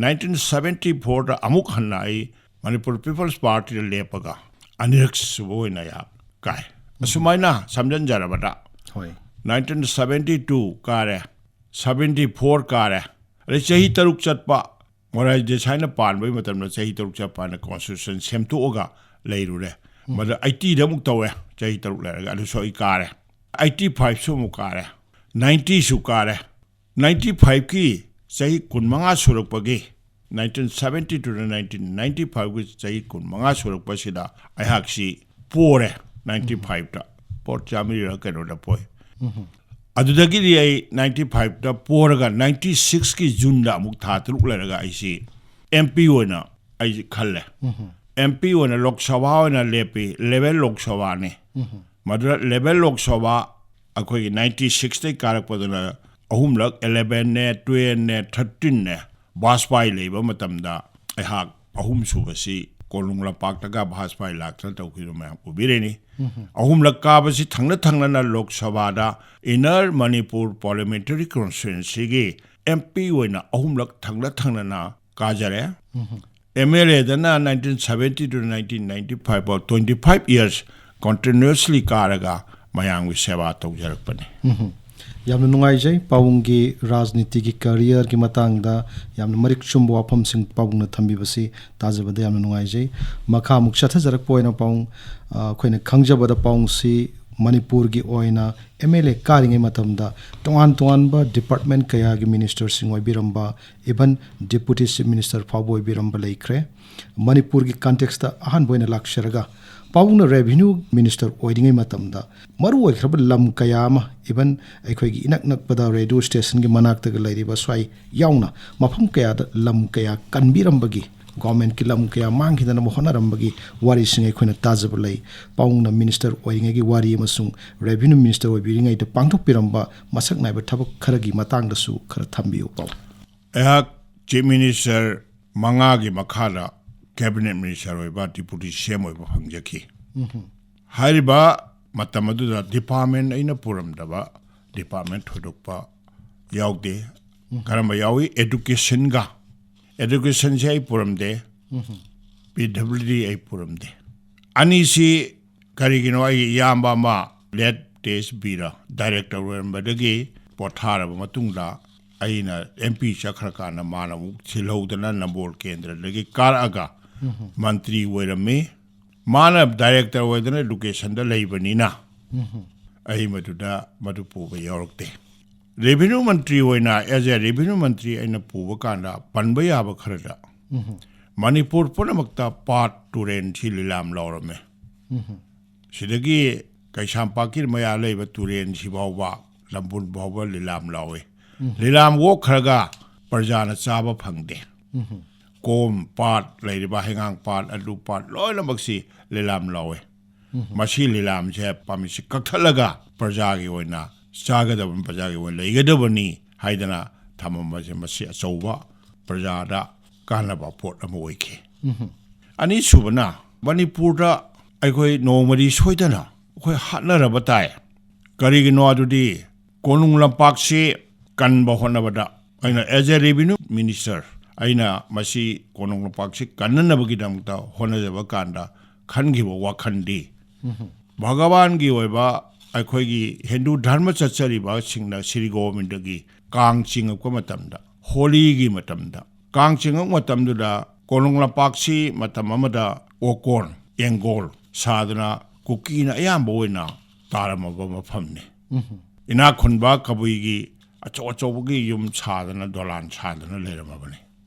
ꯅꯥꯏꯟꯇꯤꯟ ꯁꯕꯦꯟꯇꯤ ꯐꯣꯔꯗ ꯑꯃꯨꯛ ꯍꯟꯅ ꯑꯩ ꯃꯅꯤꯄꯨꯔ ꯄꯤꯄꯜꯁ ꯄꯥꯔꯇꯤꯗ ꯂꯦꯞꯄꯒ ꯑꯅꯤꯔꯛ ꯁꯨꯕ ꯑꯣꯏꯅ ꯑꯩꯍꯥꯛ ꯀꯥꯏ꯫ ꯑꯁꯨꯃꯥꯏꯅ ꯁꯝꯖꯤꯟꯖꯔꯕꯗ, ꯍꯣꯏ꯫ ꯅꯥꯏꯟꯇꯤꯟ ꯁꯕꯦꯟꯇꯤ ꯇꯨ ꯀꯥꯔꯦ, ꯁꯕꯦꯟꯇꯤ ꯐꯣꯔ ꯀꯥꯔꯦ, ꯑꯗꯩ ꯆꯍꯤ ꯇꯔꯨꯛ ꯆꯠꯄ, ꯃꯣꯔꯥꯔꯖꯤ ꯗꯦꯁꯥꯏꯅ ꯄꯥꯟꯕꯒꯤ ꯃꯇꯝꯗ ꯆꯍꯤ ꯇꯔꯨꯛ ꯆꯠꯄ ꯍꯥꯏꯅ ꯀꯣꯟꯁꯇꯤꯇ꯭ꯌꯨꯁꯟ ꯁꯦꯝꯗꯣꯛꯑꯒ ꯂꯩꯔꯨꯔꯦ꯫ ꯃꯗ ꯑꯩꯇꯤꯗ ꯑꯃꯨꯛ ꯇꯧꯋꯦ, ꯆꯍꯤ ꯇꯔꯨꯛ ꯂꯩꯔꯒ ꯑꯗꯨꯁꯨ ꯑꯩ ꯀꯥꯔꯦ꯫ ꯑꯩꯇꯤ ꯐꯥꯏꯚꯁꯨ ꯑꯃꯨꯛ ꯀꯥꯔꯦ, ꯅꯥꯏꯟꯇꯤꯁꯨ ꯀꯥꯔꯦ꯫ ꯅꯥꯏꯟꯇꯤ ꯐꯥꯏꯚꯀꯤ ꯆꯍꯤ ꯀꯨꯟꯃꯉꯥ ꯁꯨꯔꯛꯄꯒꯤ, ꯅꯥꯏꯟꯇꯤꯟ ꯁꯕꯦꯟꯇꯤ ꯇꯨꯗ ꯅꯥꯏꯟꯇꯤꯟ ꯅꯥꯏꯟꯇꯤ ꯐꯥꯏꯚꯀꯤ ꯆꯍꯤ ꯀꯨꯟꯃꯉꯥ ꯁꯨꯔꯛꯄꯁꯤꯗ ꯑꯩꯍꯥꯛꯁꯤ ꯄꯣꯔꯦ꯫ ꯅꯥꯏꯟꯇꯤ ꯐꯥꯏꯚꯇ ꯄꯣꯠ ꯆꯥꯝꯃꯔꯤꯔ ꯀꯩꯅꯣꯗ ꯄꯣꯏ꯫ ꯑꯗꯨꯗꯒꯤꯗꯤ ꯑꯩ ꯅꯥꯏꯟꯇꯤ ꯐꯥꯏꯚꯇ ꯄꯣꯔꯒ ꯅꯥꯏꯟꯇꯤ ꯁꯤꯛꯁꯀꯤ ꯖꯨꯟꯗ ꯑꯃꯨꯛ ꯊꯥ ꯇꯔꯨꯛ ꯂꯩꯔꯒ ꯑꯩꯁꯤ ꯑꯦꯝ ꯄꯤ ꯑꯣꯏꯅ ꯑꯩꯁꯤ ꯈꯜꯂꯦ꯫ ꯑꯦꯝ ꯄꯤ ꯑꯣꯏꯅ ꯂꯣꯛ ꯁꯚꯥ ꯑꯣꯏꯅ ꯂꯦꯞꯄꯤ꯫ ꯏꯂꯦꯚꯦꯟ ꯂꯣꯛ ꯁꯚꯥꯅꯤ꯫ ꯃꯗꯨꯗ ꯏꯂꯦꯚꯦꯟ ꯂꯣꯛ ꯁꯚꯥ ꯑꯩꯈꯣꯏꯒꯤ ꯅꯥꯏꯟꯇꯤ ꯁꯤꯛꯁꯇꯩ ꯀꯥꯔꯛꯄꯗꯨꯅ ꯑꯍꯨꯝꯂꯛ, ꯏꯂꯦꯚꯦꯟꯅꯦ, ꯇꯨꯌꯦꯜꯞꯅꯦ, ꯊꯥꯔꯇꯤꯟꯅꯦ, ꯕꯥꯖꯄꯥꯏ ꯂꯩꯕ ꯃꯇꯝꯗ ꯑꯩꯍꯥꯛ ꯑꯍꯨꯝꯁꯨꯕꯁꯤ ꯀꯣꯅꯨꯡ ꯂꯝꯄꯥꯛꯇꯒ ꯕꯥꯖꯄꯥꯏ ꯂꯥꯛꯇꯅ ꯇꯧꯈꯤꯕ ꯃꯌꯥꯝ ꯎꯕꯤꯔꯅꯤ꯫ ꯑꯍꯨꯝꯂꯛ ꯀꯥꯕꯁꯤ ꯊꯪꯅ ꯊꯪꯅꯅ ꯂꯣꯛ ꯁꯚꯥꯗ ꯏꯟꯅꯔ ꯃꯅꯤꯄꯨꯔ ꯄꯥꯔꯂꯤꯌꯥꯃꯦꯟꯇꯔꯤ ꯀꯣꯟꯁꯇꯤꯇ꯭ꯋꯦꯟꯁꯤꯒꯤ ꯑꯦꯝ ꯄꯤ ꯑꯣꯏꯅ ꯑꯍꯨꯝꯂꯛ ꯊꯪꯅ ꯊꯪꯅꯅ ꯀꯥꯖꯔꯦ꯫ ꯑꯦꯝ ꯑꯦꯜ ꯑꯦꯗꯅ nineteen seventy two nineteen ninety five ꯐꯥꯎ ꯇ꯭ꯋꯦꯟꯇꯤ ꯐꯥꯏꯚ ꯏꯌꯔꯁ ꯀꯣꯟꯇꯤꯅ꯭ꯌꯨꯁꯂꯤ ꯀꯥꯔꯒ ꯃꯌꯥꯝꯒꯤ ꯁꯦꯕꯥ ꯇꯧꯖꯔꯛꯄꯅꯤ꯫ ꯌꯥꯝꯅ ꯅꯨꯡꯉꯥꯏꯖꯩ ꯄꯥꯕꯨꯡꯒꯤ ꯔꯥꯖꯅꯤꯇꯤꯒꯤ ꯀꯦꯔꯤꯌꯔꯒꯤ ꯃꯇꯥꯡꯗ ꯌꯥꯝꯅ ꯃꯔꯤꯛ ꯆꯨꯝꯕ ꯋꯥꯐꯝꯁꯤꯡ ꯄꯥꯕꯨꯡꯅ ꯊꯝꯕꯤꯕꯁꯤ ꯇꯥꯖꯕꯗ ꯌꯥꯝꯅ ꯅꯨꯡꯉꯥꯏꯖꯩ꯫ ꯃꯈꯥ ꯑꯃꯨꯛ ꯆꯠꯊꯖꯔꯛꯄ ꯑꯣꯏꯅ ꯄꯥꯕꯨꯡ, ꯑ, ꯑꯩꯈꯣꯏꯅ ꯈꯪꯖꯕꯗ ꯄꯥꯕꯨꯡꯁꯤ ꯃꯅꯤꯄꯨꯔꯒꯤ ꯑꯣꯏꯅ ꯑꯦꯝ ꯑꯦꯜ ꯑꯦ ꯀꯥꯔꯤꯉꯩ ꯃꯇꯝꯗ ꯇꯣꯉꯥꯟ ꯇꯣꯉꯥꯟꯕ ꯗꯤꯄꯥꯔꯠꯃꯦꯟ ꯀꯌꯥꯒꯤ ꯃꯤꯅꯤꯁꯇꯔꯁꯤꯡ ꯑꯣꯏꯕꯤꯔꯝꯕ, ꯏꯚꯟ ꯗꯦꯄꯨꯇꯤ ꯆꯤꯐ ꯃꯤꯅꯤꯁꯇꯔ ꯐꯥꯎꯕ ꯑꯣꯏꯕꯤꯔꯝꯕ ꯂꯩꯈ꯭ꯔꯦ꯫ ꯃꯅꯤꯄꯨꯔꯒꯤ ꯀꯟꯇꯦꯛꯁꯇ ꯑꯍꯥꯟꯕ ꯑꯣꯏꯅ ꯂꯥꯛꯆꯔꯒ ꯄꯥꯕꯨꯡꯅ ꯔꯦꯚꯤꯅ꯭ꯌꯨ ꯃꯤꯅꯤꯁꯇꯔ ꯑꯣꯏꯔꯤꯉꯩ ꯃꯇꯝꯗ ꯃꯔꯨ ꯑꯣꯏꯈ꯭ꯔꯕ ꯂꯝ ꯀꯌꯥ ꯑꯃ, ꯏꯚꯟ ꯑꯩꯈꯣꯏꯒꯤ ꯏꯅꯛ ꯅꯛꯄꯗ ꯔꯦꯗꯤꯑꯣ ꯁ꯭ꯇꯦꯁꯟꯒꯤ ꯃꯅꯥꯛꯇꯒ ꯂꯩꯔꯤꯕ ꯁ꯭ꯋꯥꯏ ꯌꯥꯎꯅ ꯃꯐꯝ ꯀꯌꯥꯗ ꯂꯝ ꯀꯌꯥ ꯀꯟꯕꯤꯔꯝꯕꯒꯤ, ꯒꯣꯔꯃꯦꯟꯠꯀꯤ ꯂꯝ ꯀꯌꯥ ꯃꯥꯡꯈꯤꯗꯅꯕ ꯍꯣꯠꯅꯔꯝꯕꯒꯤ ꯋꯥꯔꯤꯁꯤꯡ ꯑꯩꯈꯣꯏꯅ ꯇꯥꯖꯕ ꯂꯩ꯫ ꯄꯥꯕꯨꯡꯅ ꯃꯤꯅꯤꯁꯇꯔ ꯑꯣꯏꯔꯤꯉꯩꯒꯤ ꯋꯥꯔꯤ ꯑꯃꯁꯨꯡ ꯔꯦꯚꯤꯅ꯭ꯌꯨ ꯃꯤꯅꯤꯁꯇꯔ ꯑꯣꯏꯕꯤꯔꯤꯉꯩꯗ ꯄꯥꯡꯊꯣꯛꯄꯤꯔꯝꯕ ꯃꯁꯛ ꯅꯥꯏꯕ ꯊꯕꯛ ꯈꯔꯒꯤ ꯃꯇꯥꯡꯗꯁꯨ ꯈꯔ ꯊꯝꯕꯤꯌꯨ ꯄꯥꯕꯨꯡ꯫ ꯑꯩꯍꯥꯛ ꯆꯤꯐ ꯃꯤꯅꯤꯁꯇꯔ ꯃꯉꯥꯒꯤ ꯃꯈꯥꯗ ꯀꯦꯕꯤꯅꯦꯠ ꯃꯤꯅꯤꯁꯇꯔ ꯑꯣꯏꯕ, ꯗꯤꯄꯨꯇꯤ ꯁꯤ ꯑꯦꯝ ꯑꯣꯏꯕ ꯐꯪꯖꯈꯤ꯫ ꯍꯥꯏꯔꯤꯕ ꯃꯇꯝ ꯑꯗꯨꯗ ꯗꯤꯄꯥꯔꯠꯃꯦꯟ ꯑꯩꯅ ꯄꯨꯔꯝꯗꯕ ꯗꯤꯄꯥꯔꯠꯃꯦꯟ ꯊꯣꯏꯗꯣꯛꯄ ꯌꯥꯎꯗꯦ꯫ ꯀꯔꯝꯕ ꯌꯥꯎꯏ? ꯑꯦꯗꯨꯀꯦꯁꯟꯒ, ꯑꯦꯗꯨꯀꯦꯁꯟꯁꯦ ꯑꯩ ꯄꯨꯔꯝꯗꯦ, ꯄꯤ ꯗꯕ꯭ꯂꯤꯎ ꯗꯤ ꯑꯩ ꯄꯨꯔꯝꯗꯦ꯫ ꯑꯅꯤꯁꯤ ꯀꯔꯤꯒꯤꯅꯣ? ꯑꯩꯒꯤ ꯏꯌꯥꯝꯕ ꯑꯃ ꯂꯦꯠ ꯇꯦꯖ ꯕꯤꯔ ꯗꯥꯏꯔꯦꯛꯇꯔ ꯑꯣꯏꯔꯝꯕꯗꯒꯤ ꯄꯣꯊꯥꯔꯕ ꯃꯇꯨꯡꯗ ꯑꯩꯅ ꯑꯦꯝ ꯄꯤ ꯆꯠꯈ꯭ꯔꯀꯥꯟꯗ ꯃꯥꯅ ꯑꯃꯨꯛ ꯁꯤꯜꯍꯧꯗꯅ ꯅꯝꯕꯣꯜ ꯀꯦꯟꯗ꯭ꯔꯗꯒꯤ ꯀꯥꯔꯛꯑꯒ ꯃꯟꯇ꯭ꯔꯤ ꯑꯣꯏꯔꯝꯃꯤ꯫ ꯃꯥꯅ ꯗꯥꯏꯔꯦꯛꯇꯔ ꯑꯣꯏꯗꯅ ꯑꯦꯗꯨꯀꯦꯁꯟꯗ ꯂꯩꯕꯅꯤꯅ ꯑꯩ ꯃꯗꯨꯗ ꯃꯗꯨ ꯄꯨꯕ ꯌꯥꯎꯔꯛꯇꯦ꯫ ꯔꯦꯚꯤꯅ꯭ꯌꯨ ꯃꯟꯇ꯭ꯔꯤ ꯑꯣꯏꯅ, ꯑꯦꯖ ꯑꯦ ꯔꯦꯚꯤꯅ꯭ꯌꯨ ꯃꯟꯇ꯭ꯔꯤ ꯑꯩꯅ ꯄꯨꯕ ꯀꯥꯟꯗ ꯄꯟꯕ ꯌꯥꯕ ꯈꯔꯗ, ꯃꯅꯤꯄꯨꯔ ꯄꯨꯝꯅꯃꯛꯇ ꯄꯥꯠ ꯇꯨꯔꯦꯟꯁꯤ ꯂꯤꯂꯥꯝ ꯂꯥꯎꯔꯝꯃꯦ꯫ ꯁꯤꯗꯒꯤ ꯀꯩꯁꯥꯝꯄꯥꯠꯀꯤ ꯃꯌꯥ ꯂꯩꯕ ꯇꯨꯔꯦꯟꯁꯤ ꯐꯥꯎꯕ ꯂꯝꯕꯨꯟ ꯐꯥꯎꯕ ꯂꯤꯂꯥꯝ ꯂꯥꯎꯏ꯫ ꯂꯤꯂꯥꯝ ꯑꯣꯛꯈ꯭ꯔꯒ ꯄ꯭ꯔꯖꯥꯅ ꯆꯥꯕ ꯐꯪꯗꯦ꯫ ꯀꯣꯝ ꯄꯥꯠ, ꯂꯩꯔꯤꯕ ꯍꯩꯉꯥꯡ ꯄꯥꯠ, ꯑꯂꯨ ꯄꯥꯠ ꯂꯣꯏꯅꯃꯛꯁꯤ ꯂꯤꯂꯥꯝ ꯂꯥꯎꯏ꯫ ꯃꯁꯤ ꯂꯤꯂꯥꯝꯁꯦ ꯄꯥꯝꯕꯤꯁꯤ ꯀꯛꯊꯠꯂꯒ ꯄ꯭ꯔꯖꯥꯒꯤ ꯑꯣꯏꯅ ꯆꯥꯒꯗꯕꯅꯤ, ꯄ꯭ꯔꯖꯥꯒꯤ ꯑꯣꯏꯅ ꯂꯩꯒꯗꯕꯅꯤ ꯍꯥꯏꯗꯅ ꯊꯝꯃꯝꯕꯁꯦ, ꯃꯁꯤ ꯑꯆꯧꯕ ꯄ꯭ꯔꯖꯥꯗ ꯀꯥꯟꯅꯕ ꯄꯣꯠ ꯑꯃ ꯑꯣꯏꯈꯤ꯫ ꯑꯅꯤꯁꯨꯕꯅ, ꯃꯅꯤꯄꯨꯔꯗ ꯑꯩꯈꯣꯏ ꯅꯣꯡꯃꯗꯤ ꯁꯣꯏꯗꯅ ꯑꯩꯈꯣꯏ ꯍꯥꯠꯅꯔꯕ ꯇꯥꯏ꯫ ꯀꯔꯤꯒꯤꯅꯣ ꯑꯗꯨꯗꯤ, ꯀꯣꯅꯨꯡ ꯂꯝꯄꯥꯛꯁꯤ ꯀꯟꯕ ꯍꯣꯠꯅꯕꯗ ꯑꯩꯅ, as a revenue minister, ꯑꯩꯅ ꯃꯁꯤ ꯀꯣꯅꯨꯡ ꯂꯝꯄꯥꯛꯁꯤ ꯀꯟꯅꯅꯕꯒꯤꯗꯃꯛꯇ ꯍꯣꯠꯅꯖꯕ ꯀꯥꯟꯗ ꯈꯟꯈꯤꯕ ꯋꯥꯈꯜꯗꯤ, ꯚꯒꯋꯥꯟꯒꯤ ꯑꯣꯏꯕ ꯑꯩꯈꯣꯏꯒꯤ ꯍꯤꯟꯗꯨ ꯙꯔꯃ ꯆꯠꯆꯔꯤꯕꯁꯤꯡꯅ ꯁ꯭ꯔꯤ ꯒꯣꯕꯤꯟꯗꯒꯤ ꯀꯥꯡ ꯆꯤꯡꯉꯛꯄ ꯃꯇꯝꯗ, ꯍꯣꯂꯤꯒꯤ ꯃꯇꯝꯗ, ꯀꯥꯡ ꯆꯤꯡꯉꯛꯄ ꯃꯇꯝꯗꯨꯗ ꯀꯣꯅꯨꯡ ꯂꯝꯄꯥꯛꯁꯤ ꯃꯇꯝ ꯑꯃꯗ ꯑꯣꯀꯣꯟ, ꯌꯦꯡꯒꯣꯜ ꯁꯥꯗꯅ ꯀꯨꯀꯤꯅ ꯑꯌꯥꯝꯕ ꯑꯣꯏꯅ ꯇꯥꯔꯝꯃꯕ ꯃꯐꯝꯅꯤ꯫ ꯏꯅꯥꯛ ꯈꯨꯟꯕ ꯀꯕꯨꯏꯒꯤ ꯑꯆꯧ ꯑꯆꯧꯕꯒꯤ ꯌꯨꯝ ꯁꯥꯗꯅ, ꯗꯣꯂꯥꯟ ꯁꯥꯗꯅ ꯂꯩꯔꯝꯃꯕꯅꯤ꯫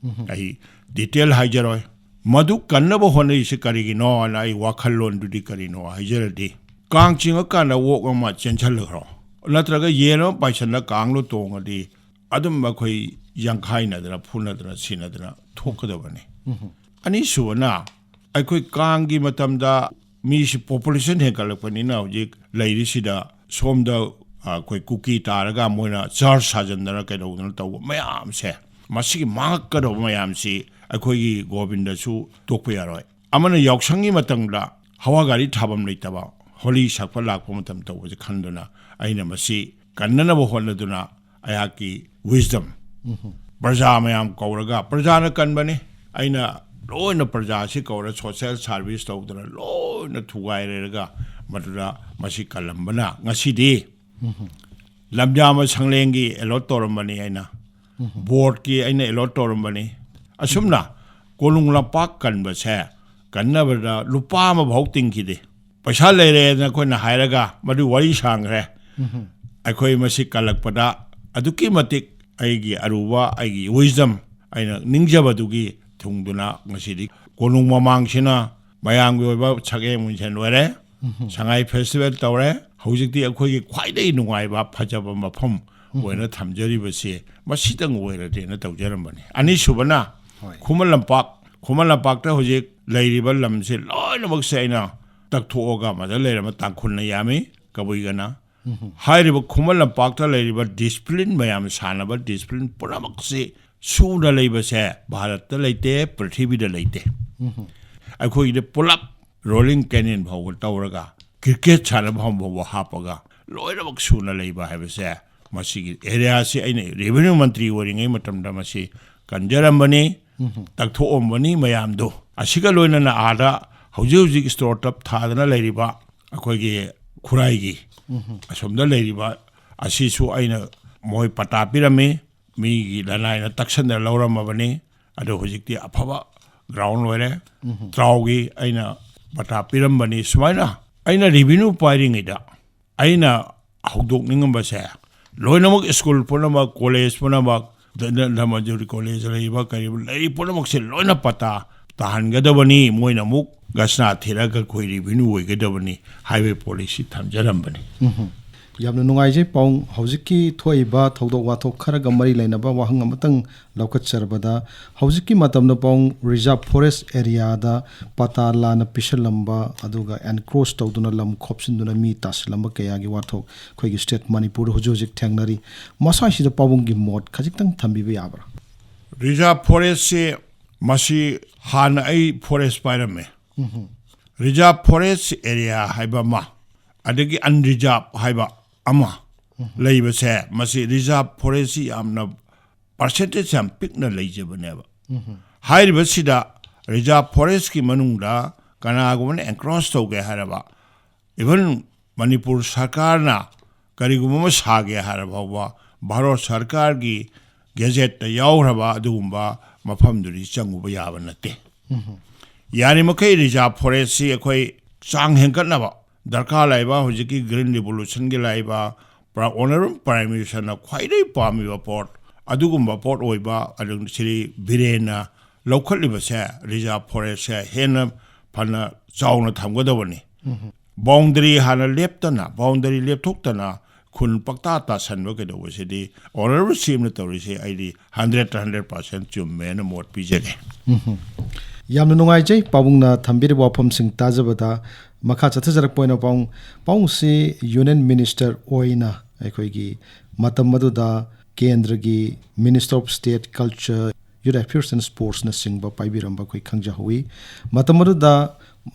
ꯑꯩ detail ꯍꯥꯏꯖꯔꯣꯏ꯫ ꯃꯗꯨ ꯀꯟꯅꯕ ꯍꯣꯠꯅꯔꯤꯁꯤ ꯀꯔꯤꯒꯤꯅꯣ ꯍꯥꯏꯅ ꯑꯩ ꯋꯥꯈꯜꯂꯣꯟꯗꯨꯗꯤ ꯀꯔꯤꯅꯣ ꯍꯥꯏꯖꯔꯗꯤ, ꯀꯥꯡ ꯆꯤꯡꯉꯀꯥꯟꯗ ꯑꯣꯛ ꯑꯃ ꯆꯦꯟꯁꯤꯜꯂꯈ꯭ꯔꯣ, ꯅꯠꯇ꯭ꯔꯒ ꯌꯦꯟ ꯑꯃ ꯄꯥꯏꯁꯜꯂ ꯀꯥꯡꯗꯣ ꯇꯣꯡꯉꯗꯤ ꯑꯗꯨꯝ ꯑꯩꯈꯣꯏ ꯌꯥꯡꯈꯥꯏꯅꯗꯅ, ꯐꯨꯅꯗꯅ, ꯁꯤꯅꯗꯅ ꯊꯣꯛꯀꯗꯕꯅꯤ꯫ ꯑꯅꯤꯁꯨꯕꯅ, ꯑꯩꯈꯣꯏ ꯀꯥꯡꯒꯤ ꯃꯇꯝꯗ ꯃꯤꯁꯤ population ꯍꯦꯟꯒꯠꯂꯛꯄꯅꯤꯅ ꯍꯧꯖꯤꯛ ꯂꯩꯔꯤꯁꯤꯗ ꯁꯣꯝꯗ, ꯑ, ꯑꯩꯈꯣꯏ ꯀꯨꯀꯤ ꯇꯥꯔꯒ ꯃꯣꯏꯅ church ꯁꯥꯖꯟꯗꯅ ꯀꯩꯗꯧꯗꯅ ꯇꯧꯕ ꯃꯌꯥꯝꯁꯦ, ꯃꯁꯤꯒꯤ ꯃꯥꯡꯉꯛꯀꯗꯧꯕ ꯃꯌꯥꯝꯁꯤ ꯑꯩꯈꯣꯏꯒꯤ ꯒꯣꯕꯤꯟꯗꯁꯨ ꯇꯣꯛꯄ ꯌꯥꯔꯣꯏ꯫ ꯑꯃꯅ ꯌꯥꯎꯁꯪꯒꯤ ꯃꯇꯝꯗ ꯍꯋꯥ ꯒꯥꯔꯤ ꯊꯥꯐꯝ ꯂꯩꯇꯕ, ꯍꯣꯂꯤ ꯁꯛꯄ ꯂꯥꯛꯄ ꯃꯇꯝ ꯇꯧꯕꯁꯦ ꯈꯟꯗꯨꯅ ꯑꯩꯅ ꯃꯁꯤ ꯀꯟꯅꯅꯕ ꯍꯣꯠꯅꯗꯨꯅ ꯑꯩꯍꯥꯛꯀꯤ wisdom, ꯄ꯭ꯔꯖꯥ ꯃꯌꯥꯝ ꯀꯧꯔꯒ, ꯄ꯭ꯔꯖꯥꯅ ꯀꯟꯕꯅꯤ, ꯑꯩꯅ ꯂꯣꯏꯅ ꯄ꯭ꯔꯖꯥꯁꯤ ꯀꯧꯔ social service ꯇꯧꯗꯅ ꯂꯣꯏꯅ ꯊꯨꯒꯥꯏꯔꯦꯔꯒ ꯃꯗꯨꯗ ꯃꯁꯤ ꯀꯜꯂꯝꯕꯅ ꯉꯁꯤꯗꯤ ꯂꯝꯖꯥꯃ ꯁꯪꯂꯦꯟꯒꯤ allot ꯇꯧꯔꯝꯕꯅꯤ ꯑꯩꯅ, boardꯀꯤ ꯑꯩꯅ allot ꯇꯧꯔꯝꯕꯅꯤ꯫ ꯑꯁꯨꯝꯅ ꯀꯣꯅꯨꯡ ꯂꯝꯄꯥꯛ ꯀꯟꯕꯁꯦ ꯀꯟꯅꯕꯗ ꯂꯨꯄꯥ ꯑꯃ ꯐꯥꯎ ꯇꯤꯡꯈꯤꯗꯦ꯫ ꯄꯩꯁꯥ ꯂꯩꯔꯦꯅ ꯑꯩꯈꯣꯏꯅ ꯍꯥꯏꯔꯒ ꯃꯗꯨ ꯋꯥꯔꯤ ꯁꯥꯡꯈ꯭ꯔꯦ꯫ ꯑꯩꯈꯣꯏ ꯃꯁꯤ ꯀꯜꯂꯛꯄꯗ ꯑꯗꯨꯛꯀꯤ ꯃꯇꯤꯛ ꯑꯩꯒꯤ ꯑꯔꯨꯕ, ꯑꯩꯒꯤ wisdom, ꯑꯩꯅ ꯅꯤꯡꯖꯕꯗꯨꯒꯤ ꯊꯨꯡꯗꯨꯅ ꯉꯁꯤꯗꯤ ꯀꯣꯅꯨꯡ ꯃꯃꯥꯡꯁꯤꯅ ꯃꯌꯥꯝꯒꯤ ꯑꯣꯏꯕ ꯁꯛꯍꯦꯟ ꯃꯤꯡꯁꯦꯟ ꯑꯣꯏꯔꯦ꯫ ꯁꯉꯥꯏ ꯐꯦꯁꯇꯤꯚꯦꯜ ꯇꯧꯔꯦ꯫ ꯍꯧꯖꯤꯛꯇꯤ ꯑꯩꯈꯣꯏꯒꯤ ꯈ꯭ꯋꯥꯏꯗꯒꯤ ꯅꯨꯡꯉꯥꯏꯕ ꯐꯖꯕ ꯃꯐꯝ ꯑꯣꯏꯅ ꯊꯝꯖꯔꯤꯕꯁꯤ ꯃꯁꯤꯇꯪ ꯑꯣꯏꯔꯗꯤꯅ ꯇꯧꯖꯔꯝꯕꯅꯤ꯫ ꯑꯅꯤꯁꯨꯕꯅ ꯍꯣꯏ꯫ ꯈꯨꯃꯟ ꯂꯝꯄꯥꯛ, ꯈꯨꯃꯟ ꯂꯝꯄꯥꯛꯇ ꯍꯧꯖꯤꯛ ꯂꯩꯔꯤꯕ ꯂꯝꯁꯦ ꯂꯣꯏꯅꯃꯛꯁꯦ ꯑꯩꯅ ꯇꯛꯊꯣꯛꯑꯒ ꯃꯗ ꯂꯩꯔꯝꯕ ꯇꯥꯡꯈꯨꯜꯅ ꯌꯥꯝꯃꯤ, ꯀꯕꯨꯏꯒꯅ꯫ ꯍꯥꯏꯔꯤꯕ ꯈꯨꯃꯟ ꯂꯝꯄꯥꯛꯇ ꯂꯩꯔꯤꯕ ꯗꯤꯁꯤꯄ꯭ꯂꯤꯟ ꯃꯌꯥꯝ ꯁꯥꯟꯅꯕ ꯗꯤꯁꯤꯄ꯭ꯂꯤꯟ ꯄꯨꯝꯅꯃꯛꯁꯤ ꯁꯨꯅ ꯂꯩꯕꯁꯦ ꯚꯥꯔꯠꯇ ꯂꯩꯇꯦ, ꯄ꯭ꯔꯤꯊꯤꯕꯤꯗ ꯂꯩꯇꯦ꯫ ꯑꯩꯈꯣꯏꯒꯤꯗꯤ ꯄꯨꯂꯞ ꯔꯣꯂꯤꯡ ꯀꯦꯅꯤꯌꯟ ꯐꯥꯎꯕ ꯇꯧꯔꯒ ꯀ꯭ꯔꯤꯀꯦꯠ ꯁꯥꯟꯅꯐꯝ ꯐꯥꯎꯕ ꯍꯥꯞꯄꯒ ꯂꯣꯏꯅꯃꯛ ꯁꯨꯅ ꯂꯩꯕ ꯍꯥꯏꯕꯁꯦ ꯃꯁꯤꯒꯤ ꯑꯦꯔꯤꯌꯥꯁꯤ ꯑꯩꯅ ꯔꯦꯚꯤꯅ꯭ꯌꯨ ꯃꯟꯇ꯭ꯔꯤ ꯑꯣꯏꯔꯤꯉꯩ ꯃꯇꯝꯗ ꯃꯁꯤ ꯀꯟꯖꯔꯝꯕꯅꯤ, ꯇꯛꯊꯣꯛꯑꯝꯕꯅꯤ ꯃꯌꯥꯝꯗꯣ꯫ ꯑꯁꯤꯒ ꯂꯣꯏꯅꯅ ꯑꯥꯗ ꯍꯧꯖꯤꯛ ꯍꯧꯖꯤꯛ ꯁ꯭ꯇꯣꯔ ꯇꯞ ꯊꯥꯗꯅ ꯂꯩꯔꯤꯕ ꯑꯩꯈꯣꯏꯒꯤ ꯈꯨꯔꯥꯏꯒꯤ ꯑꯁꯣꯝꯗ ꯂꯩꯔꯤꯕ ꯑꯁꯤꯁꯨ ꯑꯩꯅ ꯃꯣꯏ ꯄꯇꯥ ꯄꯤꯔꯝꯃꯤ, ꯃꯤꯒꯤ ꯂꯅꯥꯏꯅ ꯇꯛꯁꯟꯗꯅ ꯂꯧꯔꯝꯃꯕꯅꯤ꯫ ꯑꯗꯣ ꯍꯧꯖꯤꯛꯇꯤ ꯑꯐꯕ ꯒ꯭ꯔꯥꯎꯟ ꯑꯣꯏꯔꯦ꯫ ꯇ꯭ꯔꯥꯎꯒꯤ ꯑꯩꯅ ꯄꯇꯥ ꯄꯤꯔꯝꯕꯅꯤ꯫ ꯁꯨꯃꯥꯏꯅ ꯑꯩꯅ ꯔꯦꯚꯤꯅ꯭ꯌꯨ ꯄꯥꯏꯔꯤꯉꯩꯗ ꯑꯩꯅ ꯍꯧꯗꯣꯛꯅꯤꯡꯉꯝꯕꯁꯦ, ꯂꯣꯏꯅꯃꯛ ꯁ꯭ꯀꯨꯜ ꯄꯨꯝꯅꯃꯛ, ꯀꯣꯂꯦꯖ ꯄꯨꯝꯅꯃꯛ, ꯙ-, ꯙ-, ꯙꯔꯃꯖꯣꯔꯤ ꯀꯣꯂꯦꯖ ꯂꯩꯔꯤꯕ, ꯀꯔꯤ ꯂꯩꯔꯤ ꯄꯨꯝꯅꯃꯛꯁꯦ ꯂꯣꯏꯅ ꯄꯇꯥ ꯇꯥꯍꯟꯒꯗꯕꯅꯤ꯫ ꯃꯣꯏꯅ ꯑꯃꯨꯛ ꯒꯁꯅꯥ ꯊꯤꯔꯒ ꯑꯩꯈꯣꯏ ꯔꯦꯚꯤꯅ꯭ꯌꯨ ꯑꯣꯏꯒꯗꯕꯅꯤ ꯍꯥꯏꯕꯒꯤ ꯄꯣꯂꯤꯁꯤ ꯊꯝꯖꯔꯝꯕꯅꯤ꯫ ꯌꯥꯝꯅ ꯅꯨꯡꯉꯥꯏꯖꯩ ꯄꯥꯎ꯫ ꯍꯧꯖꯤꯛꯀꯤ ꯊꯣꯛꯏꯕ ꯊꯧꯗꯣꯛ ꯋꯥꯊꯣꯛ ꯈꯔꯒ ꯃꯔꯤ ꯂꯩꯅꯕ ꯋꯥꯍꯪ ꯑꯃꯇꯪ ꯂꯧꯈꯠꯆꯔꯕꯗ, ꯍꯧꯖꯤꯛꯀꯤ ꯃꯇꯝꯗ ꯄꯥꯎ ꯔꯤꯖꯥꯔꯚ ꯐꯣꯔꯦꯁ ꯑꯦꯔꯤꯌꯥꯗ ꯄꯇꯥ ꯂꯥꯟꯅ ꯄꯤꯁꯜꯂꯝꯕ ꯑꯗꯨꯒ ꯑꯦꯟꯀ꯭ꯔꯣꯁ ꯇꯧꯗꯨꯅ ꯂꯝ ꯈꯣꯞꯆꯤꯟꯗꯨꯅ ꯃꯤ ꯇꯥꯁꯤꯜꯂꯝꯕ ꯀꯌꯥꯒꯤ ꯋꯥꯊꯣꯛ ꯑꯩꯈꯣꯏꯒꯤ ꯁ꯭ꯇꯦꯠ ꯃꯅꯤꯄꯨꯔꯗ ꯍꯧꯖꯤꯛ ꯍꯧꯖꯤꯛ ꯊꯦꯡꯅꯔꯤ꯫ ꯃꯁꯥꯁꯤꯗ ꯄꯥꯕꯨꯡꯒꯤ ꯃꯣꯠ ꯈꯖꯤꯛꯇꯪ ꯊꯝꯕꯤꯕ ꯌꯥꯕ꯭ꯔꯥ? ꯔꯤꯖꯥꯔꯚ ꯐꯣꯔꯦꯁꯁꯤ ꯃꯁꯤ ꯍꯥꯟꯅ ꯑꯩ ꯐꯣꯔꯦꯁ ꯄꯥꯏꯔꯝꯃꯦ꯫ ꯔꯤꯖꯥꯔꯚ ꯐꯣꯔꯦꯁ ꯑꯦꯔꯤꯌꯥ ꯍꯥꯏꯕ ꯑꯃ, ꯑꯗꯒꯤ ꯑꯟꯔꯤꯖꯥꯔꯚ ꯍꯥꯏꯕ ꯑꯃ ꯂꯩꯕꯁꯦ, ꯃꯁꯤ ꯔꯤꯖꯥꯔꯚ ꯐꯣꯔꯦꯁꯁꯤ ꯌꯥꯝꯅ ꯄꯥꯔꯁꯦꯟꯇꯦꯖ ꯌꯥꯝ ꯄꯤꯛꯅ ꯂꯩꯖꯕꯅꯦꯕ꯫ ꯍꯥꯏꯔꯤꯕꯁꯤꯗ ꯔꯤꯖꯥꯔꯚ ꯐꯣꯔꯦꯁꯀꯤ ꯃꯅꯨꯡꯗ ꯀꯅꯥꯒꯨꯝꯕꯅ ꯑꯦꯟꯀ꯭ꯔꯣꯁ ꯇꯧꯒꯦ ꯍꯥꯏꯔꯕ, ꯏꯚꯟ ꯃꯅꯤꯄꯨꯔ ꯁꯔꯀꯥꯔꯅ ꯀꯔꯤꯒꯨꯝꯕ ꯑꯃ ꯁꯥꯒꯦ ꯍꯥꯏꯔ ꯐꯥꯎꯕ ꯚꯥꯔꯠ ꯁꯔꯀꯥꯔꯒꯤ ꯒꯦꯖꯦꯠꯇ ꯌꯥꯎꯈ꯭ꯔꯕ ꯑꯗꯨꯒꯨꯝꯕ ꯃꯐꯝꯗꯨꯗꯤ ꯆꯪꯉꯨꯕ ꯌꯥꯕ ꯅꯠꯇꯦ꯫ ꯌꯥꯔꯤꯃꯈꯩ ꯔꯤꯖꯥꯔꯚ ꯐꯣꯔꯦꯁꯁꯤ ꯑꯩꯈꯣꯏ ꯆꯥꯡ ꯍꯦꯟꯒꯠꯅꯕ ꯗꯔꯀꯥꯔ ꯂꯩꯕ, ꯍꯧꯖꯤꯛꯀꯤ ꯒ꯭ꯔꯤꯟ ꯔꯤꯚꯣꯂꯨꯁꯟꯒꯤ ꯂꯩꯕ, ꯄ꯭ꯔ-, ꯑꯣꯅꯔꯦꯕꯜ ꯄ꯭ꯔꯥꯏꯝ ꯃꯤꯅꯤꯁꯇꯔꯅ ꯈ꯭ꯋꯥꯏꯗꯒꯤ ꯄꯥꯝꯃꯤꯕ ꯄꯣꯠ, ꯑꯗꯨꯒꯨꯝꯕ ꯄꯣꯠ ꯑꯣꯏꯕ, ꯑꯗꯨ ꯁ꯭ꯔꯤ ꯕꯤꯔꯦꯟꯅ ꯂꯧꯈꯠꯂꯤꯕꯁꯦ ꯔꯤꯖꯥꯔꯚ ꯐꯣꯔꯦꯁꯁꯦ ꯍꯦꯟꯅ ꯐꯅ ꯆꯥꯎꯅ ꯊꯝꯒꯗꯕꯅꯤ꯫ ꯕꯥꯎꯟꯗꯔꯤ ꯍꯥꯟꯅ ꯂꯦꯞꯇꯅ, ꯕꯥꯎꯟꯗꯔꯤ ꯂꯦꯞꯊꯣꯛꯇꯅ ꯈꯨꯟ ꯄꯛꯇꯥ ꯇꯥꯁꯟꯕ ꯀꯩꯗꯧꯕꯁꯤꯗꯤ ꯑꯣꯅꯔꯦꯕꯜ ꯁꯤ ꯑꯦꯝꯅ ꯇꯧꯔꯤꯁꯦ ꯑꯩꯗꯤ ꯍꯟꯗ꯭ꯔꯦꯠꯇ ꯍꯟꯗ꯭ꯔꯦꯠ ꯄꯥꯔꯁꯦꯟ ꯆꯨꯝꯃꯦꯅ ꯃꯣꯠ ꯄꯤꯖꯒꯦ꯫ ꯎꯝ꯫ ꯌꯥꯝꯅ ꯅꯨꯡꯉꯥꯏꯖꯩ ꯄꯥꯕꯨꯡꯅ ꯊꯝꯕꯤꯔꯤꯕ ꯋꯥꯐꯝꯁꯤꯡ ꯇꯥꯖꯕꯗ꯫ ꯃꯈꯥ ꯆꯠꯊꯖꯔꯛꯄ ꯑꯣꯏꯅ ꯄꯥꯕꯨꯡ, ꯄꯥꯕꯨꯡꯁꯤ ꯌꯨꯅꯤꯌꯟ ꯃꯤꯅꯤꯁꯇꯔ ꯑꯣꯏꯅ ꯑꯩꯈꯣꯏꯒꯤ ꯃꯇꯝ ꯑꯗꯨꯗ ꯀꯦꯟꯗ꯭ꯔꯒꯤ Minister of State Culture, Youth Affairs and Sportsꯅꯆꯤꯡꯕ ꯄꯥꯏꯕꯤꯔꯝꯕ ꯑꯩꯈꯣꯏ ꯈꯪꯖꯍꯧꯋꯤ꯫ ꯃꯇꯝ ꯑꯗꯨꯗ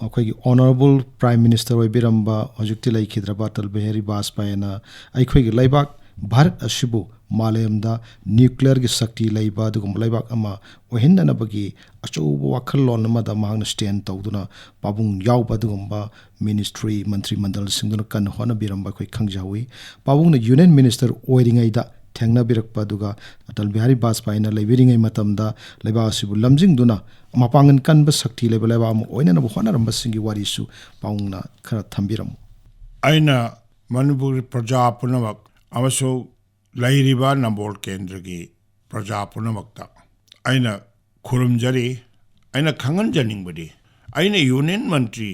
ꯑꯩꯈꯣꯏꯒꯤ ꯑꯣꯅꯔꯦꯕꯜ ꯄ꯭ꯔꯥꯏꯝ ꯃꯤꯅꯤꯁꯇꯔ ꯑꯣꯏꯕꯤꯔꯝꯕ, ꯍꯧꯖꯤꯛꯇꯤ ꯂꯩꯈꯤꯗ꯭ꯔꯕ ꯑꯇꯜ ꯕꯤꯍꯥꯔꯤ ꯕꯥꯖꯄꯥꯏꯅ ꯑꯩꯈꯣꯏꯒꯤ ꯂꯩꯕꯥꯛ ꯚꯥꯔꯠ ꯑꯁꯤꯕꯨ ꯃꯥꯂꯦꯝꯗ ꯅ꯭ꯌꯨꯀ꯭ꯂꯤꯌꯔꯒꯤ ꯁꯛꯇꯤ ꯂꯩꯕ ꯑꯗꯨꯒꯨꯝꯕ ꯂꯩꯕꯥꯛ ꯑꯃ ꯑꯣꯏꯍꯟꯅꯅꯕꯒꯤ ꯑꯆꯧꯕ ꯋꯥꯈꯜꯂꯣꯟ ꯑꯃꯗ ꯃꯍꯥꯛꯅ ꯁ꯭ꯇꯦꯟ ꯇꯧꯗꯨꯅ ꯄꯥꯕꯨꯡ ꯌꯥꯎꯕ ꯑꯗꯨꯒꯨꯝꯕ ꯃꯤꯅꯤꯁꯇ꯭ꯔꯤ, ꯃꯟꯇ꯭ꯔꯤ ꯃꯟꯗꯜꯁꯤꯡꯗꯨꯅ ꯀꯟꯅ ꯍꯣꯠꯅꯕꯤꯔꯝꯕ ꯑꯩꯈꯣꯏ ꯈꯪꯖꯍꯧꯋꯤ꯫ ꯄꯥꯕꯨꯡꯅ ꯌꯨꯅꯤꯌꯟ ꯃꯤꯅꯤꯁꯇꯔ ꯑꯣꯏꯔꯤꯉꯩꯗ ꯊꯦꯡꯅꯕꯤꯔꯛꯄ, ꯑꯗꯨꯒ ꯑꯇꯜ ꯕꯤꯍꯥꯔꯤ ꯕꯥꯖꯄꯥꯏꯅ ꯂꯩꯕꯤꯔꯤꯉꯩ ꯃꯇꯝꯗ ꯂꯩꯕꯥꯛ ꯑꯁꯤꯕꯨ ꯂꯝꯖꯤꯡꯗꯨꯅ ꯃꯄꯥꯡꯒꯜ ꯀꯟꯕ, ꯁꯛꯇꯤ ꯂꯩꯕ ꯂꯩꯕꯥꯛ ꯑꯃ ꯑꯣꯏꯅꯅꯕ ꯍꯣꯠꯅꯔꯝꯕꯁꯤꯡꯒꯤ ꯋꯥꯔꯤꯁꯨ ꯄꯥꯕꯨꯡꯅ ꯈꯔ ꯊꯝꯕꯤꯔꯝꯃꯨ꯫ ꯑꯩꯅ ꯃꯅꯤꯄꯨꯔꯒꯤ ꯄ꯭ꯔꯖꯥ ꯄꯨꯝꯅꯃꯛ ꯑꯃꯁꯨꯡ ꯂꯩꯔꯤꯕ ꯅꯝꯕꯣꯜ ꯀꯦꯟꯗ꯭ꯔꯒꯤ ꯄ꯭ꯔꯖꯥ ꯄꯨꯝꯅꯃꯛꯇ ꯑꯩꯅ ꯈꯨꯔꯨꯝꯖꯔꯤ꯫ ꯑꯩꯅ ꯈꯪꯍꯟꯖꯅꯤꯡꯕꯗꯤ, ꯑꯩꯅ ꯌꯨꯅꯤꯌꯟ ꯃꯟꯇ꯭ꯔꯤ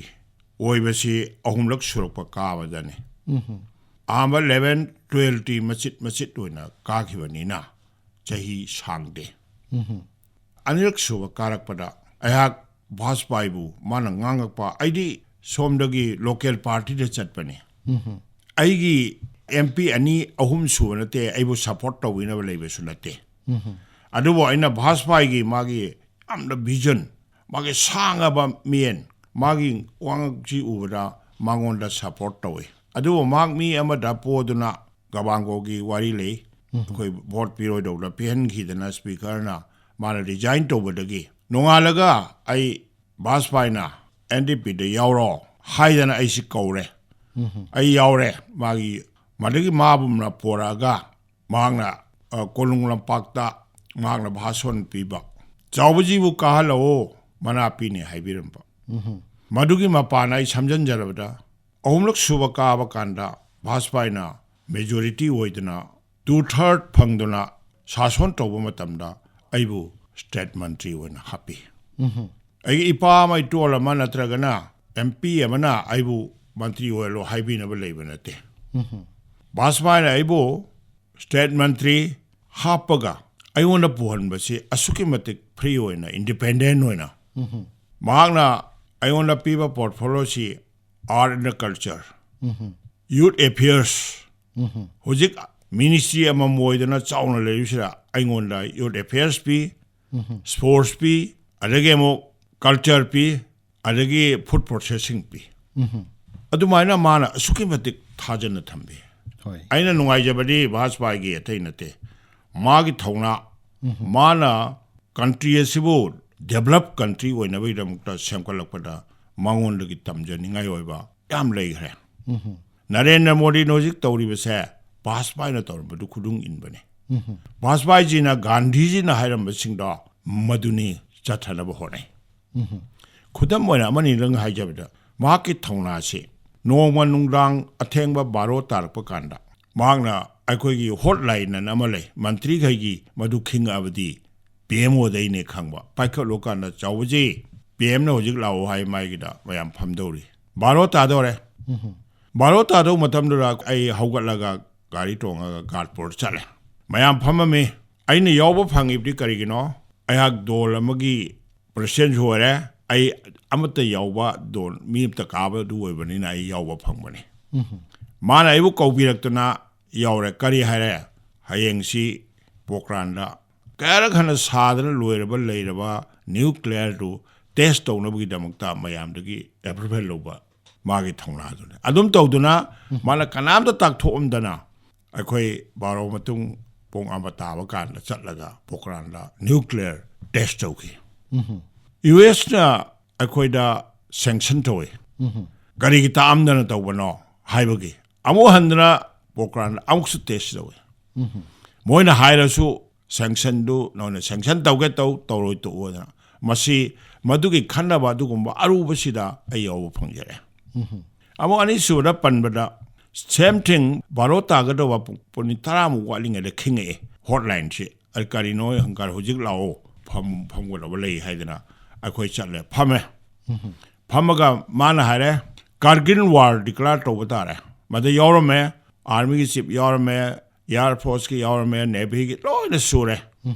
ꯑꯣꯏꯕꯁꯤ ꯑꯍꯨꯝꯂꯛ ꯁꯨꯔꯛꯄ ꯀꯥꯕꯗꯅꯤ꯫ ꯑꯍꯥꯟꯕ eleven twelveꯇꯤ ꯃꯆꯤꯠ ꯃꯆꯤꯠ ꯑꯣꯏꯅ ꯀꯥꯈꯤꯕꯅꯤꯅ ꯆꯍꯤ ꯁꯥꯡꯗꯦ꯫ ꯑꯅꯤꯔꯛ ꯁꯨꯕ ꯀꯥꯔꯛꯄꯗ ꯑꯩꯍꯥꯛ ꯕꯥꯖꯄꯥꯏꯕꯨ ꯃꯥꯅ ꯉꯥꯡꯉꯛꯄ, ꯑꯩꯗꯤ ꯁꯣꯝꯗꯒꯤ ꯂꯣꯀꯦꯜ ꯄꯥꯔꯇꯤꯗ ꯆꯠꯄꯅꯤ꯫ ꯑꯩꯒꯤ ꯑꯦꯝ ꯄꯤ ꯑꯅꯤ ꯑꯍꯨꯝ ꯁꯨꯕ ꯅꯠꯇꯦ, ꯑꯩꯕꯨ ꯁꯄꯣꯔꯠ ꯇꯧꯕꯤꯅꯕ ꯂꯩꯕꯁꯨ ꯅꯠꯇꯦ꯫ ꯑꯗꯨꯕꯨ ꯑꯩꯅ ꯕꯥꯖꯄꯥꯏꯒꯤ ꯃꯥꯒꯤ ꯌꯥꯝꯅ ꯚꯤꯖꯟ, ꯃꯥꯒꯤ ꯁꯥꯡꯉꯕ ꯃꯤꯠꯌꯦꯡ, ꯃꯥꯒꯤ ꯋꯥꯉꯥꯡꯁꯤ ꯎꯕꯗ ꯃꯉꯣꯟꯗ ꯁꯄꯣꯔꯠ ꯇꯧꯏ꯫ ꯑꯗꯨꯕꯨ ꯃꯍꯥꯛ ꯃꯤ ꯑꯃꯗ ꯄꯣꯗꯨꯅ, ꯒꯕꯥꯡꯒꯣꯒꯤ ꯋꯥꯔꯤ ꯂꯩ, ꯑꯩꯈꯣꯏ ꯚꯣꯠ ꯄꯤꯔꯣꯏꯗꯧꯗ ꯄꯤꯍꯟꯈꯤꯗꯅ ꯁ꯭ꯄꯤꯀꯔꯅ ꯃꯥꯅ ꯔꯤꯖꯥꯏꯟ ꯇꯧꯕꯗꯒꯤ ꯅꯣꯡꯉꯥꯜꯂꯒ ꯑꯩ ꯕꯥꯖꯄꯥꯏꯅ ꯑꯦꯟ ꯗꯤ ꯄꯤꯗ ꯌꯥꯎꯔꯣ ꯍꯥꯏꯗꯅ ꯑꯩꯁꯤ ꯀꯧꯔꯦ꯫ ꯑꯩ ꯌꯥꯎꯔꯦ꯫ ꯃꯥꯒꯤ ꯃꯗꯒꯤ ꯃꯥꯕꯨꯅ ꯄꯣꯔꯛꯑꯒ ꯃꯍꯥꯛꯅ, ꯑ, ꯀꯣꯅꯨꯡ ꯂꯝꯄꯥꯛꯇ ꯃꯍꯥꯛꯅ ꯚꯥꯁꯣꯟ ꯄꯤꯕ, "ꯆꯥꯎꯕꯖꯤꯕꯨ ꯀꯥꯍꯜꯂꯛꯑꯣ, ꯃꯅꯥ ꯄꯤꯅꯤ" ꯍꯥꯏꯕꯤꯔꯝꯕ꯫ ꯃꯗꯨꯒꯤ ꯃꯄꯥꯟ ꯑꯩ ꯁꯝꯖꯟꯖꯔꯕꯗ, ꯑꯍꯨꯝꯂꯛ ꯁꯨꯕ ꯀꯥꯕ ꯀꯥꯟꯗ ꯚꯥꯖꯄꯥꯏꯅ ꯃꯦꯖꯣꯔꯤꯇꯤ ꯑꯣꯏꯗꯅ ꯇꯨ ꯊꯥꯔꯠ ꯐꯪꯗꯨꯅ ꯁꯥꯁꯣꯟ ꯇꯧꯕ ꯃꯇꯝꯗ ꯑꯩꯕꯨ ꯁ꯭ꯇꯦꯠ ꯃꯟꯇ꯭ꯔꯤ ꯑꯣꯏꯅ ꯍꯥꯞꯄꯤ꯫ ꯑꯩꯒꯤ ꯏꯄꯥ ꯑꯃ, ꯏꯇꯣꯜ ꯑꯃ ꯅꯠꯇ꯭ꯔꯒꯅ ꯑꯦꯝ ꯄꯤ ꯑꯃꯅ ꯑꯩꯕꯨ ꯃꯟꯇ꯭ꯔꯤ ꯑꯣꯏꯍꯜꯂꯣ ꯍꯥꯏꯕꯤꯅꯕ ꯂꯩꯕ ꯅꯠꯇꯦ꯫ ꯎꯝ꯫ ꯕꯥꯖꯄꯥꯏꯅ ꯑꯩꯕꯨ ꯁ꯭ꯇꯦꯠ ꯃꯟꯇ꯭ꯔꯤ ꯍꯥꯞꯄꯒ ꯑꯩꯉꯣꯟꯗ ꯄꯨꯍꯟꯕꯁꯤ ꯑꯁꯨꯛꯀꯤ ꯃꯇꯤꯛ ꯐ꯭ꯔꯤ ꯑꯣꯏꯅ, ꯏꯟꯗꯤꯄꯦꯟꯗꯦꯟ ꯑꯣꯏꯅ꯫ ꯎꯝ꯫ ꯃꯍꯥꯛꯅ ꯑꯩꯉꯣꯟꯗ ꯄꯤꯕ ꯄꯣꯔꯠꯐꯣꯂꯤꯑꯣꯁꯤ art and culture, um. Youth affairs, um. ꯍꯧꯖꯤꯛ ꯃꯤꯅꯤꯁꯇ꯭ꯔꯤ ꯑꯃꯃꯝ ꯑꯣꯏꯗꯅ ꯆꯥꯎꯅ ꯂꯩꯔꯤꯁꯤꯗ ꯑꯩꯉꯣꯟꯗ ꯌꯨꯠ ꯑꯦꯐꯤꯌꯔꯁ ꯄꯤ, ꯎꯝ꯫ ꯁ꯭ꯄꯣꯔꯠꯁ ꯄꯤ, ꯑꯗꯒꯤ ꯑꯃꯨꯛ ꯀꯜꯆꯔ ꯄꯤ, ꯑꯗꯒꯤ ꯐꯨꯗ ꯄ꯭ꯔꯣꯁꯦꯁꯤꯡ ꯄꯤ꯫ ꯎꯝ꯫ ꯑꯗꯨꯃꯥꯏꯅ ꯃꯥꯅ ꯑꯁꯨꯛꯀꯤ ꯃꯇꯤꯛ ꯊꯥꯖꯅ ꯊꯝꯕꯤ꯫ ꯍꯣꯏ꯫ ꯑꯩꯅ ꯅꯨꯡꯉꯥꯏꯖꯕꯗꯤ ꯕꯥꯖꯄꯥꯏꯒꯤ ꯑꯇꯩ ꯅꯠꯇꯦ, ꯃꯥꯒꯤ ꯊꯧꯅꯥ, ꯎꯝ꯫ ꯃꯥꯅ ꯀꯟꯇ꯭ꯔꯤ ꯑꯁꯤꯕꯨ ꯗꯦꯕꯂꯞ ꯀꯟꯇ꯭ꯔꯤ ꯑꯣꯏꯅꯕꯒꯤꯗꯃꯛꯇ ꯁꯦꯝꯒꯠꯂꯛꯄꯗ ꯃꯉꯣꯟꯗꯒꯤ ꯇꯝꯖꯅꯤꯡꯉꯥꯏ ꯑꯣꯏꯕ ꯌꯥꯝ ꯂꯩꯈ꯭ꯔꯦ꯫ ꯎꯝ꯫ ꯅꯔꯦꯟꯗ꯭ꯔ ꯃꯣꯗꯤꯅ ꯍꯧꯖꯤꯛ ꯇꯧꯔꯤꯕꯁꯦ ꯚꯥꯖꯄꯥꯏꯅ ꯇꯧꯔꯝꯕꯗꯨ ꯈꯨꯗꯨꯡ ꯏꯟꯕꯅꯤ꯫ ꯎꯝ꯫ ꯚꯥꯖꯄꯥꯏꯖꯤꯅ ꯒꯥꯟꯙꯤꯖꯤꯅ ꯍꯥꯏꯔꯝꯕꯁꯤꯡꯗꯣ ꯃꯗꯨꯅꯤ ꯆꯠꯊꯅꯕ ꯍꯣꯠꯅꯩ꯫ ꯎꯝ꯫ ꯈꯨꯗꯝ ꯑꯣꯏꯅ ꯑꯃꯅꯤꯗꯪ ꯍꯥꯏꯖꯕꯗ, ꯃꯍꯥꯛꯀꯤ ꯊꯧꯅꯥꯁꯤ ꯅꯣꯡꯃ ꯅꯨꯡꯗꯥꯡ ꯑꯊꯦꯡꯕ ꯕꯥꯔꯣ ꯇꯥꯔꯛꯄ ꯀꯥꯟꯗ ꯃꯍꯥꯛꯅ ꯑꯩꯈꯣꯏꯒꯤ ꯍꯣꯠꯂꯥꯏꯟ ꯑꯅ ꯑꯃ ꯂꯩ, ꯃꯟꯇ꯭ꯔꯤꯈꯩꯒꯤ, ꯃꯗꯨ ꯈꯤꯡꯉꯛꯑꯕꯗꯤ ꯄꯤ ꯑꯦꯝ ꯑꯣꯗꯩꯅꯦ ꯈꯪꯕ, ꯄꯥꯏꯈꯠꯂꯨꯀꯥꯟꯗ ꯆꯥꯎꯕꯁꯤ ꯄꯤ ꯑꯦꯝꯅ ꯍꯧꯖꯤꯛ ꯂꯥꯛꯑꯣ ꯍꯥꯏ, ꯃꯥꯏꯒꯤꯗ ꯃꯌꯥꯝ ꯐꯝꯗꯧꯔꯤ꯫ ꯕꯥꯔꯣ ꯇꯥꯗꯧꯔꯦ꯫ ꯎꯝ꯫ ꯕꯥꯔꯣ ꯇꯥꯗꯧ ꯃꯇꯝꯗꯨꯗ ꯑꯩ ꯍꯧꯒꯠꯂꯒ ꯒꯥꯔꯤ ꯇꯣꯡꯉꯒ ꯒꯥꯔꯗꯄꯨꯔ ꯆꯠꯂꯦ꯫ ꯃꯌꯥꯝ ꯐꯝꯃꯝꯃꯤ꯫ ꯑꯩꯅ ꯌꯥꯎꯕ ꯐꯪꯉꯤꯕꯗꯤ ꯀꯔꯤꯒꯤꯅꯣ? ꯑꯩꯍꯥꯛ ꯗꯣꯜ ꯑꯃꯒꯤ ꯄ꯭ꯔꯁꯤꯗꯦꯟꯁꯨ ꯑꯣꯏꯔꯦ꯫ ꯑꯩ ꯑꯃꯠꯇ ꯌꯥꯎꯕ ꯗꯣꯜ, ꯃꯤ ꯑꯃꯠꯇ ꯀꯥꯕ ꯑꯗꯨ ꯑꯣꯏꯕꯅꯤꯅ ꯑꯩ ꯌꯥꯎꯕ ꯐꯪꯕꯅꯤ꯫ ꯎꯝ꯫ ꯃꯥꯅ ꯑꯩꯕꯨ ꯀꯧꯕꯤꯔꯛꯇꯅ ꯌꯥꯎꯔꯦ꯫ ꯀꯔꯤ ꯍꯥꯏꯔꯦ? "ꯍꯌꯦꯡꯁꯤ ꯄꯣꯀ꯭ꯔꯥꯟꯗ ꯀꯌꯥꯔꯛ ꯍꯟꯅ ꯁꯥꯗꯅ ꯂꯣꯏꯔꯕ ꯂꯩꯔꯕ ꯅ꯭ꯌꯨꯀ꯭ꯂꯤꯌꯔꯗꯨ ꯇꯦꯁ ꯇꯧꯅꯕꯒꯤꯗꯃꯛꯇ ꯃꯌꯥꯝꯗꯒꯤ ꯑꯦꯄ꯭ꯔꯨꯚꯦꯜ ꯂꯧꯕ ꯃꯥꯒꯤ ꯊꯧꯅꯥꯗꯨꯅꯤ"꯫ ꯑꯗꯨꯝ ꯇꯧꯗꯨꯅ ꯃꯥꯅ ꯀꯅꯥꯝꯇ ꯇꯥꯛꯊꯣꯛꯑꯝꯗꯅ ꯑꯩꯈꯣꯏ ꯕꯥꯔꯣ ꯃꯇꯨꯡ ꯄꯨꯡ ꯑꯃ ꯇꯥꯕ ꯀꯥꯟꯗ ꯆꯠꯂꯒ ꯄꯣꯀ꯭ꯔꯥꯟꯗ ꯅ꯭ꯌꯨꯀ꯭ꯂꯤꯌꯔ ꯇꯦꯁ ꯇꯧꯈꯤ꯫ ꯎꯝ꯫ ꯌꯨ ꯑꯦꯁꯅ ꯑꯩꯈꯣꯏꯗ ꯁꯦꯡꯁꯟ ꯇꯧꯏ꯫ ꯎꯝ꯫ ꯀꯔꯤꯒꯤ ꯇꯥꯛꯑꯝꯗꯅ ꯇꯧꯕꯅꯣ ꯍꯥꯏꯕꯒꯤ꯫ ꯑꯃꯨꯛ ꯍꯟꯗꯅ ꯄꯣꯀ꯭ꯔꯥꯟꯗ ꯑꯃꯨꯛꯁꯨ ꯇꯦꯁ ꯇꯧꯏ꯫ ꯎꯝ꯫ ꯃꯣꯏꯅ ꯍꯥꯏꯔꯁꯨ ꯁꯦꯡꯁꯟꯗꯨ ꯅꯣꯏꯅ ꯁꯦꯡꯁꯟ ꯇꯧꯒꯦ ꯇꯧ, ꯇꯧꯔꯣꯏ ꯇꯣꯛꯑꯣꯗꯅ꯫ ꯃꯁꯤ, ꯃꯗꯨꯒꯤ ꯈꯟꯅꯕ ꯑꯗꯨꯒꯨꯝꯕ ꯑꯔꯨꯕꯁꯤꯗ ꯑꯩ ꯌꯥꯎꯕ ꯐꯪꯖꯔꯦ꯫ ꯎꯝ꯫ ꯑꯃꯨꯛ ꯑꯅꯤꯁꯨꯕꯗ ꯄꯟꯕꯗ, same thing, ꯕꯥꯔꯣ ꯇꯥꯒꯗꯧꯕ ꯄꯨꯡ, ꯄꯨꯡ ꯇꯔꯥꯃꯨꯛ ꯋꯥꯠꯂꯤꯉꯩꯗ ꯈꯤꯡꯉꯛꯑꯦ ꯍꯣꯠꯂꯥꯏꯟꯁꯤ꯫ ꯑꯩ ꯀꯔꯤꯅꯣ ꯍꯪꯀꯥꯟꯗ, "ꯍꯧꯖꯤꯛ ꯂꯥꯛꯑꯣ, ꯐꯝ-, ꯐꯝꯒꯗꯕ ꯂꯩ" ꯍꯥꯏꯗꯅ ꯑꯩꯈꯣꯏ ꯆꯠꯂꯦ, ꯐꯝꯃꯦ꯫ ꯎꯝ꯫ ꯐꯝꯃꯒ ꯃꯥꯅ ꯍꯥꯏꯔꯦ, ꯀꯥꯔꯒꯤꯜ ꯋꯥꯔ ꯗꯤꯀ꯭ꯂꯦꯌꯔ ꯇꯧꯕ ꯇꯥꯔꯦ꯫ ꯃꯗ ꯌꯥꯎꯔꯝꯃꯦ, ꯑꯥꯔꯃꯤꯒꯤ ꯆꯤꯐ ꯌꯥꯎꯔꯝꯃꯦ, ꯑꯦꯌꯔ ꯐꯣꯔꯁꯀꯤ ꯌꯥꯎꯔꯝꯃꯦ, ꯅꯦꯚꯤꯒꯤ ꯂꯣꯏꯅ ꯁꯨꯔꯦ꯫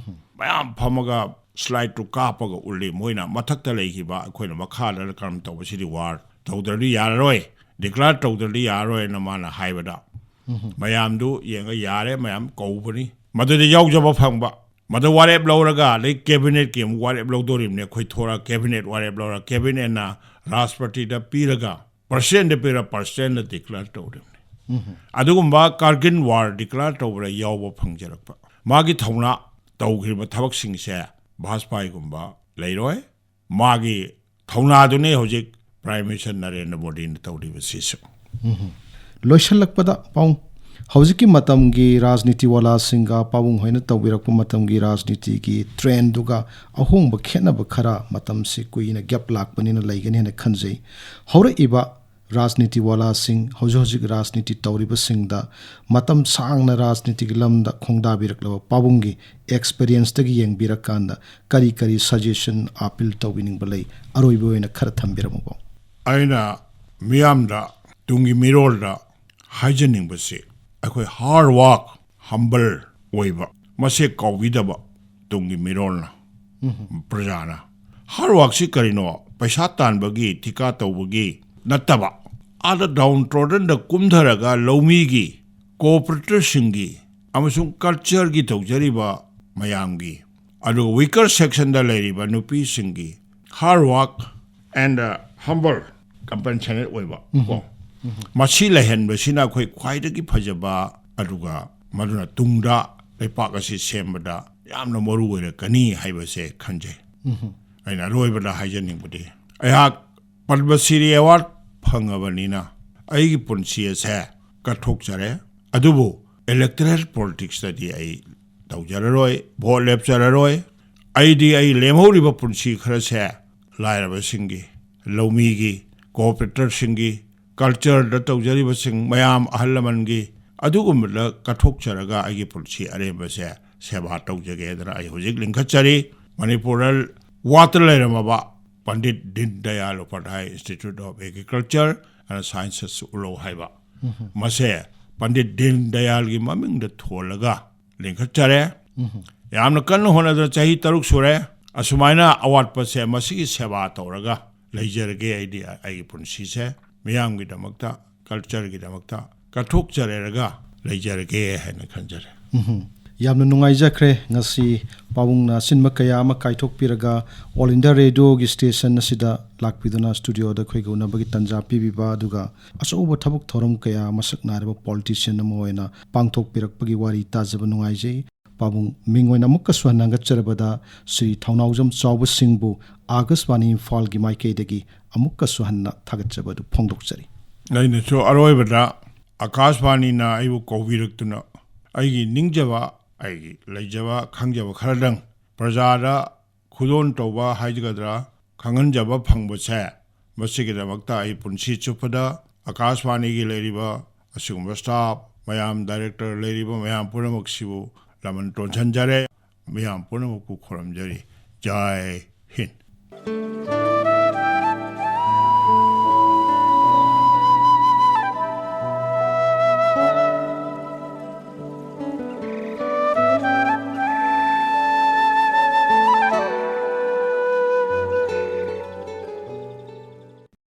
ꯃꯌꯥꯝ ꯐꯝꯃꯒ ꯁ꯭ꯂꯥꯏꯠꯇꯨ ꯀꯥꯞꯄꯒ ꯎꯠꯂꯤ꯫ ꯃꯣꯏꯅ ꯃꯊꯛꯇ ꯂꯩꯈꯤꯕ ꯑꯩꯈꯣꯏꯅ ꯃꯈꯥꯗ ꯀꯔꯝ ꯇꯧꯕꯁꯤꯗꯤ ꯋꯥꯔ ꯇꯧꯗ꯭ꯔꯗꯤ ꯌꯥꯔꯔꯣꯏ, ꯗꯤꯀ꯭ꯂꯦꯌꯔ ꯇꯧꯗ꯭ꯔꯗꯤ ꯌꯥꯔꯔꯣꯏꯅ ꯃꯥꯅ ꯍꯥꯏꯕꯗ ꯃꯌꯥꯝꯗꯨ ꯌꯦꯡꯉ ꯌꯥꯔꯦ, ꯃꯌꯥꯝ ꯀꯧꯕꯅꯤ꯫ ꯃꯗꯨꯗ ꯌꯥꯎꯖꯕ ꯐꯪꯕ, ꯃꯗꯨ ꯋꯥꯔꯦꯞ ꯂꯧꯔꯒ ꯑꯗꯩ ꯀꯦꯕꯤꯅꯦꯠꯀꯤ ꯑꯃꯨꯛ ꯋꯥꯔꯦꯞ ꯂꯧꯗꯣꯔꯤꯕꯅꯤ꯫ ꯑꯩꯈꯣꯏ ꯊꯣꯔꯛ ꯀꯦꯕꯤꯅꯦꯠ ꯋꯥꯔꯦꯞ ꯂꯧꯔ ꯀꯦꯕꯤꯅꯦꯠꯅ ꯔꯥꯁꯇ꯭ꯔꯄꯇꯤꯗ ꯄꯤꯔꯒ ꯄ꯭ꯔꯁꯤꯗꯦꯟꯗ ꯄꯤꯔ ꯄ꯭ꯔꯁꯤꯗꯦꯟꯅ ꯗꯤꯀ꯭ꯂꯦꯌꯔ ꯇꯧꯔꯤꯕꯅꯤ꯫ ꯑꯗꯨꯒꯨꯝꯕ ꯀꯥꯔꯒꯤꯜ ꯋꯥꯔ ꯗꯤꯀ꯭ꯂꯦꯌꯔ ꯇꯧꯕꯗ ꯌꯥꯎꯕ ꯐꯪꯖꯔꯛꯄ, ꯃꯥꯒꯤ ꯊꯧꯅꯥ ꯇꯧꯈ꯭ꯔꯤꯕ ꯊꯕꯛꯁꯤꯡꯁꯦ ꯚꯥꯖꯄꯥꯏꯒꯨꯝꯕ ꯂꯩꯔꯣꯏ꯫ ꯃꯥꯒꯤ ꯊꯧꯅꯥꯗꯨꯅꯤ ꯍꯧꯖꯤꯛ ꯄ꯭ꯔꯥꯏꯝ ꯃꯤꯅꯤꯁꯇꯔ ꯅꯔꯦꯟꯗ꯭ꯔ ꯃꯣꯗꯤꯅ ꯇꯧꯔꯤꯕꯁꯤꯁꯨ꯫ ꯂꯣꯏꯁꯤꯜꯂꯛꯄꯗ ꯄꯥꯎ, ꯍꯧꯖꯤꯛꯀꯤ ꯃꯇꯝꯒꯤ ꯔꯥꯖꯅꯤꯇꯤ ꯋꯥꯂꯥꯁꯤꯡꯒ ꯄꯥꯕꯨꯡ ꯍꯣꯏꯅ ꯇꯧꯕꯤꯔꯛꯄ ꯃꯇꯝꯒꯤ ꯔꯥꯖꯅꯤꯇꯤꯒꯤ ꯇ꯭ꯔꯦꯟꯗꯨꯒ ꯑꯍꯣꯡꯕ ꯈꯦꯠꯅꯕ ꯈꯔ ꯃꯇꯝꯁꯤ ꯀꯨꯏꯅ ꯒꯦꯞ ꯂꯥꯛꯄꯅꯤꯅ ꯂꯩꯒꯅꯤ ꯍꯥꯏꯅ ꯈꯟꯖꯩ꯫ ꯍꯧꯔꯛꯏꯕ ꯔꯥꯖꯅꯤꯇꯤ ꯋꯥꯂꯥꯁꯤꯡ, ꯍꯧꯖꯤꯛ ꯍꯧꯖꯤꯛ ꯔꯥꯖꯅꯤꯇꯤ ꯇꯧꯔꯤꯕꯁꯤꯡꯗ ꯃꯇꯝ ꯁꯥꯡꯅ ꯔꯥꯖꯅꯤꯇꯤꯒꯤ ꯂꯝꯗ ꯈꯣꯡꯗꯥꯕꯤꯔꯛꯂꯕ ꯄꯥꯕꯨꯡꯒꯤ ꯑꯦꯛꯁꯄꯤꯔꯤꯌꯦꯟꯁꯇꯒꯤ ꯌꯦꯡꯕꯤꯔꯀꯥꯟꯗ ꯀꯔꯤ ꯀꯔꯤ ꯁꯖꯦꯁꯟ, ꯑꯥꯄꯤꯜ ꯇꯧꯕꯤꯅꯤꯡꯕ ꯂꯩ? ꯑꯔꯣꯏꯕ ꯑꯣꯏꯅ ꯈꯔ ꯊꯝꯕꯤꯔꯝꯃꯨꯕ꯫ ꯑꯩꯅ ꯃꯤꯌꯥꯝꯗ, ꯇꯨꯡꯒꯤ ꯃꯤꯔꯣꯜꯗ ꯍꯥꯏꯖꯅꯤꯡꯕꯁꯤ, ꯑꯩꯈꯣꯏ ꯍꯥꯔꯗ ꯋꯥꯔꯛ, ꯍꯝꯕꯜ ꯑꯣꯏꯕ, ꯃꯁꯦ ꯀꯥꯎꯕꯤꯗꯕ ꯇꯨꯡꯒꯤ ꯃꯤꯔꯣꯜꯅ, ꯄ꯭ꯔꯖꯥꯅ꯫ ꯍꯥꯔꯗ ꯋꯥꯔꯛꯁꯤ ꯀꯔꯤꯅꯣ? ꯄꯩꯁꯥ ꯇꯥꯟꯕꯒꯤ, ꯊꯤꯀꯥ ꯇꯧꯕꯒꯤ ꯅꯠꯇꯕ, ꯑꯥꯗ ꯗꯥꯎꯟ ꯇ꯭ꯔꯣꯗꯟꯗ ꯀꯨꯝꯊꯔꯒ ꯂꯧꯃꯤꯒꯤ, ꯀꯣꯑꯣꯄꯔꯦꯇꯤꯚꯁꯤꯡꯒꯤ ꯑꯃꯁꯨꯡ ꯀꯜꯆꯔꯒꯤ ꯇꯧꯖꯔꯤꯕ ꯃꯌꯥꯝꯒꯤ, ꯑꯗꯨꯒ ꯋꯤꯀꯔ ꯁꯦꯛꯁꯟꯗ ꯂꯩꯔꯤꯕ ꯅꯨꯄꯤꯁꯤꯡꯒꯤ ꯍꯥꯔꯗ ꯋꯥꯔꯛ ꯑꯦꯟ ꯍꯝꯕꯜ, ꯀꯝꯄꯦꯁꯅꯦꯠ ꯑꯣꯏꯕ ꯀꯣ, ꯃꯁꯤ ꯂꯩꯍꯟꯕꯁꯤꯅ ꯑꯩꯈꯣꯏ ꯈ꯭ꯋꯥꯏꯗꯒꯤ ꯐꯖꯕ, ꯑꯗꯨꯒ ꯃꯗꯨꯅ ꯇꯨꯡꯗ ꯂꯩꯄꯥꯛ ꯑꯁꯤ ꯁꯦꯝꯕꯗ ꯌꯥꯝꯅ ꯃꯔꯨ ꯑꯣꯏꯔꯛꯀꯅꯤ ꯍꯥꯏꯕꯁꯦ ꯈꯟꯖꯩ꯫ ꯑꯩꯅ ꯑꯔꯣꯏꯕꯗ ꯍꯥꯏꯖꯅꯤꯡꯕꯗꯤ, ꯑꯩꯍꯥꯛ ꯄꯗꯃ ꯁ꯭ꯔꯤ ꯑꯦꯋꯥꯔꯗ ꯐꯪꯉꯕꯅꯤꯅ ꯑꯩꯒꯤ ꯄꯨꯟꯁꯤ ꯑꯁꯦ ꯀꯠꯊꯣꯛꯆꯔꯦ꯫ ꯑꯗꯨꯕꯨ ꯏꯂꯦꯛꯇꯣꯔꯦꯜ ꯄꯣꯂꯤꯇꯤꯛꯁꯇꯗꯤ ꯑꯩ ꯇꯧꯖꯔꯔꯣꯏ, ꯚꯣꯠ ꯂꯦꯞꯆꯔꯔꯣꯏ꯫ ꯑꯩꯗꯤ ꯑꯩ ꯂꯦꯝꯍꯧꯔꯤꯕ ꯄꯨꯟꯁꯤ ꯈꯔꯁꯦ ꯂꯥꯏꯔꯕꯁꯤꯡꯒꯤ, ꯂꯧꯃꯤꯒꯤ, ꯀꯣꯑꯣꯄꯔꯦꯇꯔꯁꯤꯡꯒꯤ, ꯀꯜꯆꯔꯗ ꯇꯧꯖꯔꯤꯕꯁꯤꯡ ꯃꯌꯥꯝ, ꯑꯍꯜ ꯂꯃꯟꯒꯤ, ꯑꯗꯨꯒꯨꯝꯕꯗ ꯀꯠꯊꯣꯛꯆꯔꯒ ꯑꯩꯒꯤ ꯄꯨꯟꯁꯤ ꯑꯔꯦꯝꯕꯁꯦ ꯁꯦꯕꯥ ꯇꯧꯖꯒꯦꯗꯅ ꯑꯩ ꯍꯧꯖꯤꯛ ꯂꯤꯡꯈꯠꯆꯔꯤ꯫ ꯃꯅꯤꯄꯨꯔꯗ ꯋꯥꯠꯇ ꯂꯩꯔꯝꯃꯕ ꯄꯟꯗꯤꯠ ꯗꯤꯟ ꯗꯌꯥꯜ ꯎꯄꯥꯙ꯭ꯌꯥꯏ ꯏꯟꯁꯇꯤꯇ꯭ꯌꯨꯠ ꯑꯣꯐ ꯑꯦꯒ꯭ꯔꯤꯀꯜꯆꯔ ꯑꯗꯨꯅ ꯁꯥꯏꯟꯁꯇꯁꯨ ꯎꯠꯂꯧ ꯍꯥꯏꯕ꯫ ꯃꯁꯦ ꯄꯟꯗꯤꯠ ꯗꯤꯟ ꯗꯌꯥꯜꯒꯤ ꯃꯃꯤꯡꯗ ꯊꯣꯜꯂꯒ ꯂꯤꯡꯈꯠꯆꯔꯦ꯫ ꯌꯥꯝꯅ ꯀꯟꯅ ꯍꯣꯠꯅꯗꯅ ꯆꯍꯤ ꯇꯔꯨꯛ ꯁꯨꯔꯦ꯫ ꯑꯁꯨꯃꯥꯏꯅ ꯑꯋꯥꯠꯄꯁꯦ ꯃꯁꯤꯒꯤ ꯁꯦꯕꯥ ꯇꯧꯔꯒ ꯂꯩꯖꯔꯒꯦ꯫ ꯑꯩꯗꯤ ꯑꯩꯒꯤ ꯄꯨꯟꯁꯤꯁꯦ ꯃꯤꯌꯥꯝꯒꯤꯗꯃꯛꯇ, ꯀꯜꯆꯔꯒꯤꯗꯃꯛꯇ ꯀꯠꯊꯣꯛꯆꯔꯒ ꯂꯩꯖꯔꯒꯦ ꯍꯥꯏꯅ ꯈꯟꯖꯔꯦ꯫ ꯎꯝ꯫ ꯌꯥꯝꯅ ꯅꯨꯡꯉꯥꯏꯖꯈ꯭ꯔꯦ ꯉꯁꯤ ꯄꯥꯕꯨꯡꯅ ꯑꯁꯤꯟꯕ ꯀꯌꯥ ꯑꯃ ꯀꯥꯏꯊꯣꯛꯄꯤꯔꯒ All India Radioꯒꯤ station ꯑꯁꯤꯗ ꯂꯥꯛꯄꯤꯗꯨꯅ studioꯗ ꯑꯩꯈꯣꯏꯒ ꯎꯅꯕꯒꯤ ꯇꯥꯟꯖꯥ ꯄꯤꯕꯤꯕ, ꯑꯗꯨꯒ ꯑꯆꯧꯕ ꯊꯕꯛ ꯊꯧꯔꯝ ꯀꯌꯥ ꯃꯁꯛ ꯅꯥꯏꯔꯕ politician ꯑꯃ ꯑꯣꯏꯅ ꯄꯥꯡꯊꯣꯛꯄꯤꯔꯛꯄꯒꯤ ꯋꯥꯔꯤ ꯇꯥꯖꯕ ꯅꯨꯡꯉꯥꯏꯖꯩ꯫ ꯄꯥꯕꯨꯡ, ꯃꯤꯡ ꯑꯣꯏꯅ ꯑꯃꯨꯛꯀꯁꯨ ꯍꯟꯅ ꯍꯪꯒꯠꯆꯔꯕꯗ ꯁ꯭ꯔꯤ ꯊꯧꯅꯥꯎꯖꯝ ꯆꯥꯎꯕꯁꯤꯡꯕꯨ ꯑꯥꯀꯥꯁꯕꯥꯅꯤ ꯏꯝꯐꯥꯜꯒꯤ ꯃꯥꯏꯀꯩꯗꯒꯤ ꯑꯃꯨꯛꯀꯁꯨ ꯍꯟꯅ ꯊꯥꯒꯠꯆꯕ ꯑꯗꯨ ꯐꯣꯡꯗꯣꯛꯆꯔꯤ꯫ ꯑꯩꯅꯁꯨ ꯑꯔꯣꯏꯕꯗ ꯑꯀꯥꯁꯕꯥꯅꯤꯅ ꯑꯩꯕꯨ ꯀꯧꯕꯤꯔꯛꯇꯨꯅ ꯑꯩꯒꯤ ꯅꯤꯡꯖꯕ, ꯑꯩꯒꯤ ꯂꯩꯖꯕ ꯈꯪꯖꯕ ꯈꯔꯗꯪ ꯄ꯭ꯔꯖꯥꯗ ꯈꯨꯗꯣꯜ ꯇꯧꯕ ꯍꯥꯏꯒꯗ꯭ꯔꯥ, ꯈꯪꯍꯟꯖꯕ ꯐꯪꯕꯁꯦ, ꯃꯁꯤꯒꯤꯗꯃꯛꯇ ꯑꯩ ꯄꯨꯟꯁꯤ ꯆꯨꯞꯄꯗ ꯑꯀꯥꯁꯕꯥꯅꯤꯒꯤ ꯂꯩꯔꯤꯕ ꯑꯁꯤꯒꯨꯝꯕ staff ꯃꯌꯥꯝ, director ꯂꯩꯔꯤꯕ ꯃꯌꯥꯝ ꯄꯨꯝꯅꯃꯛꯁꯤꯕꯨ ꯂꯃꯟ ꯇꯣꯟꯁꯤꯟꯖꯔꯦ꯫ ꯃꯌꯥꯝ ꯄꯨꯝꯅꯃꯛꯄꯨ ꯈꯨꯔꯨꯝꯖꯔꯤ꯫ ꯖꯥꯏ ꯍꯤꯟꯗ꯫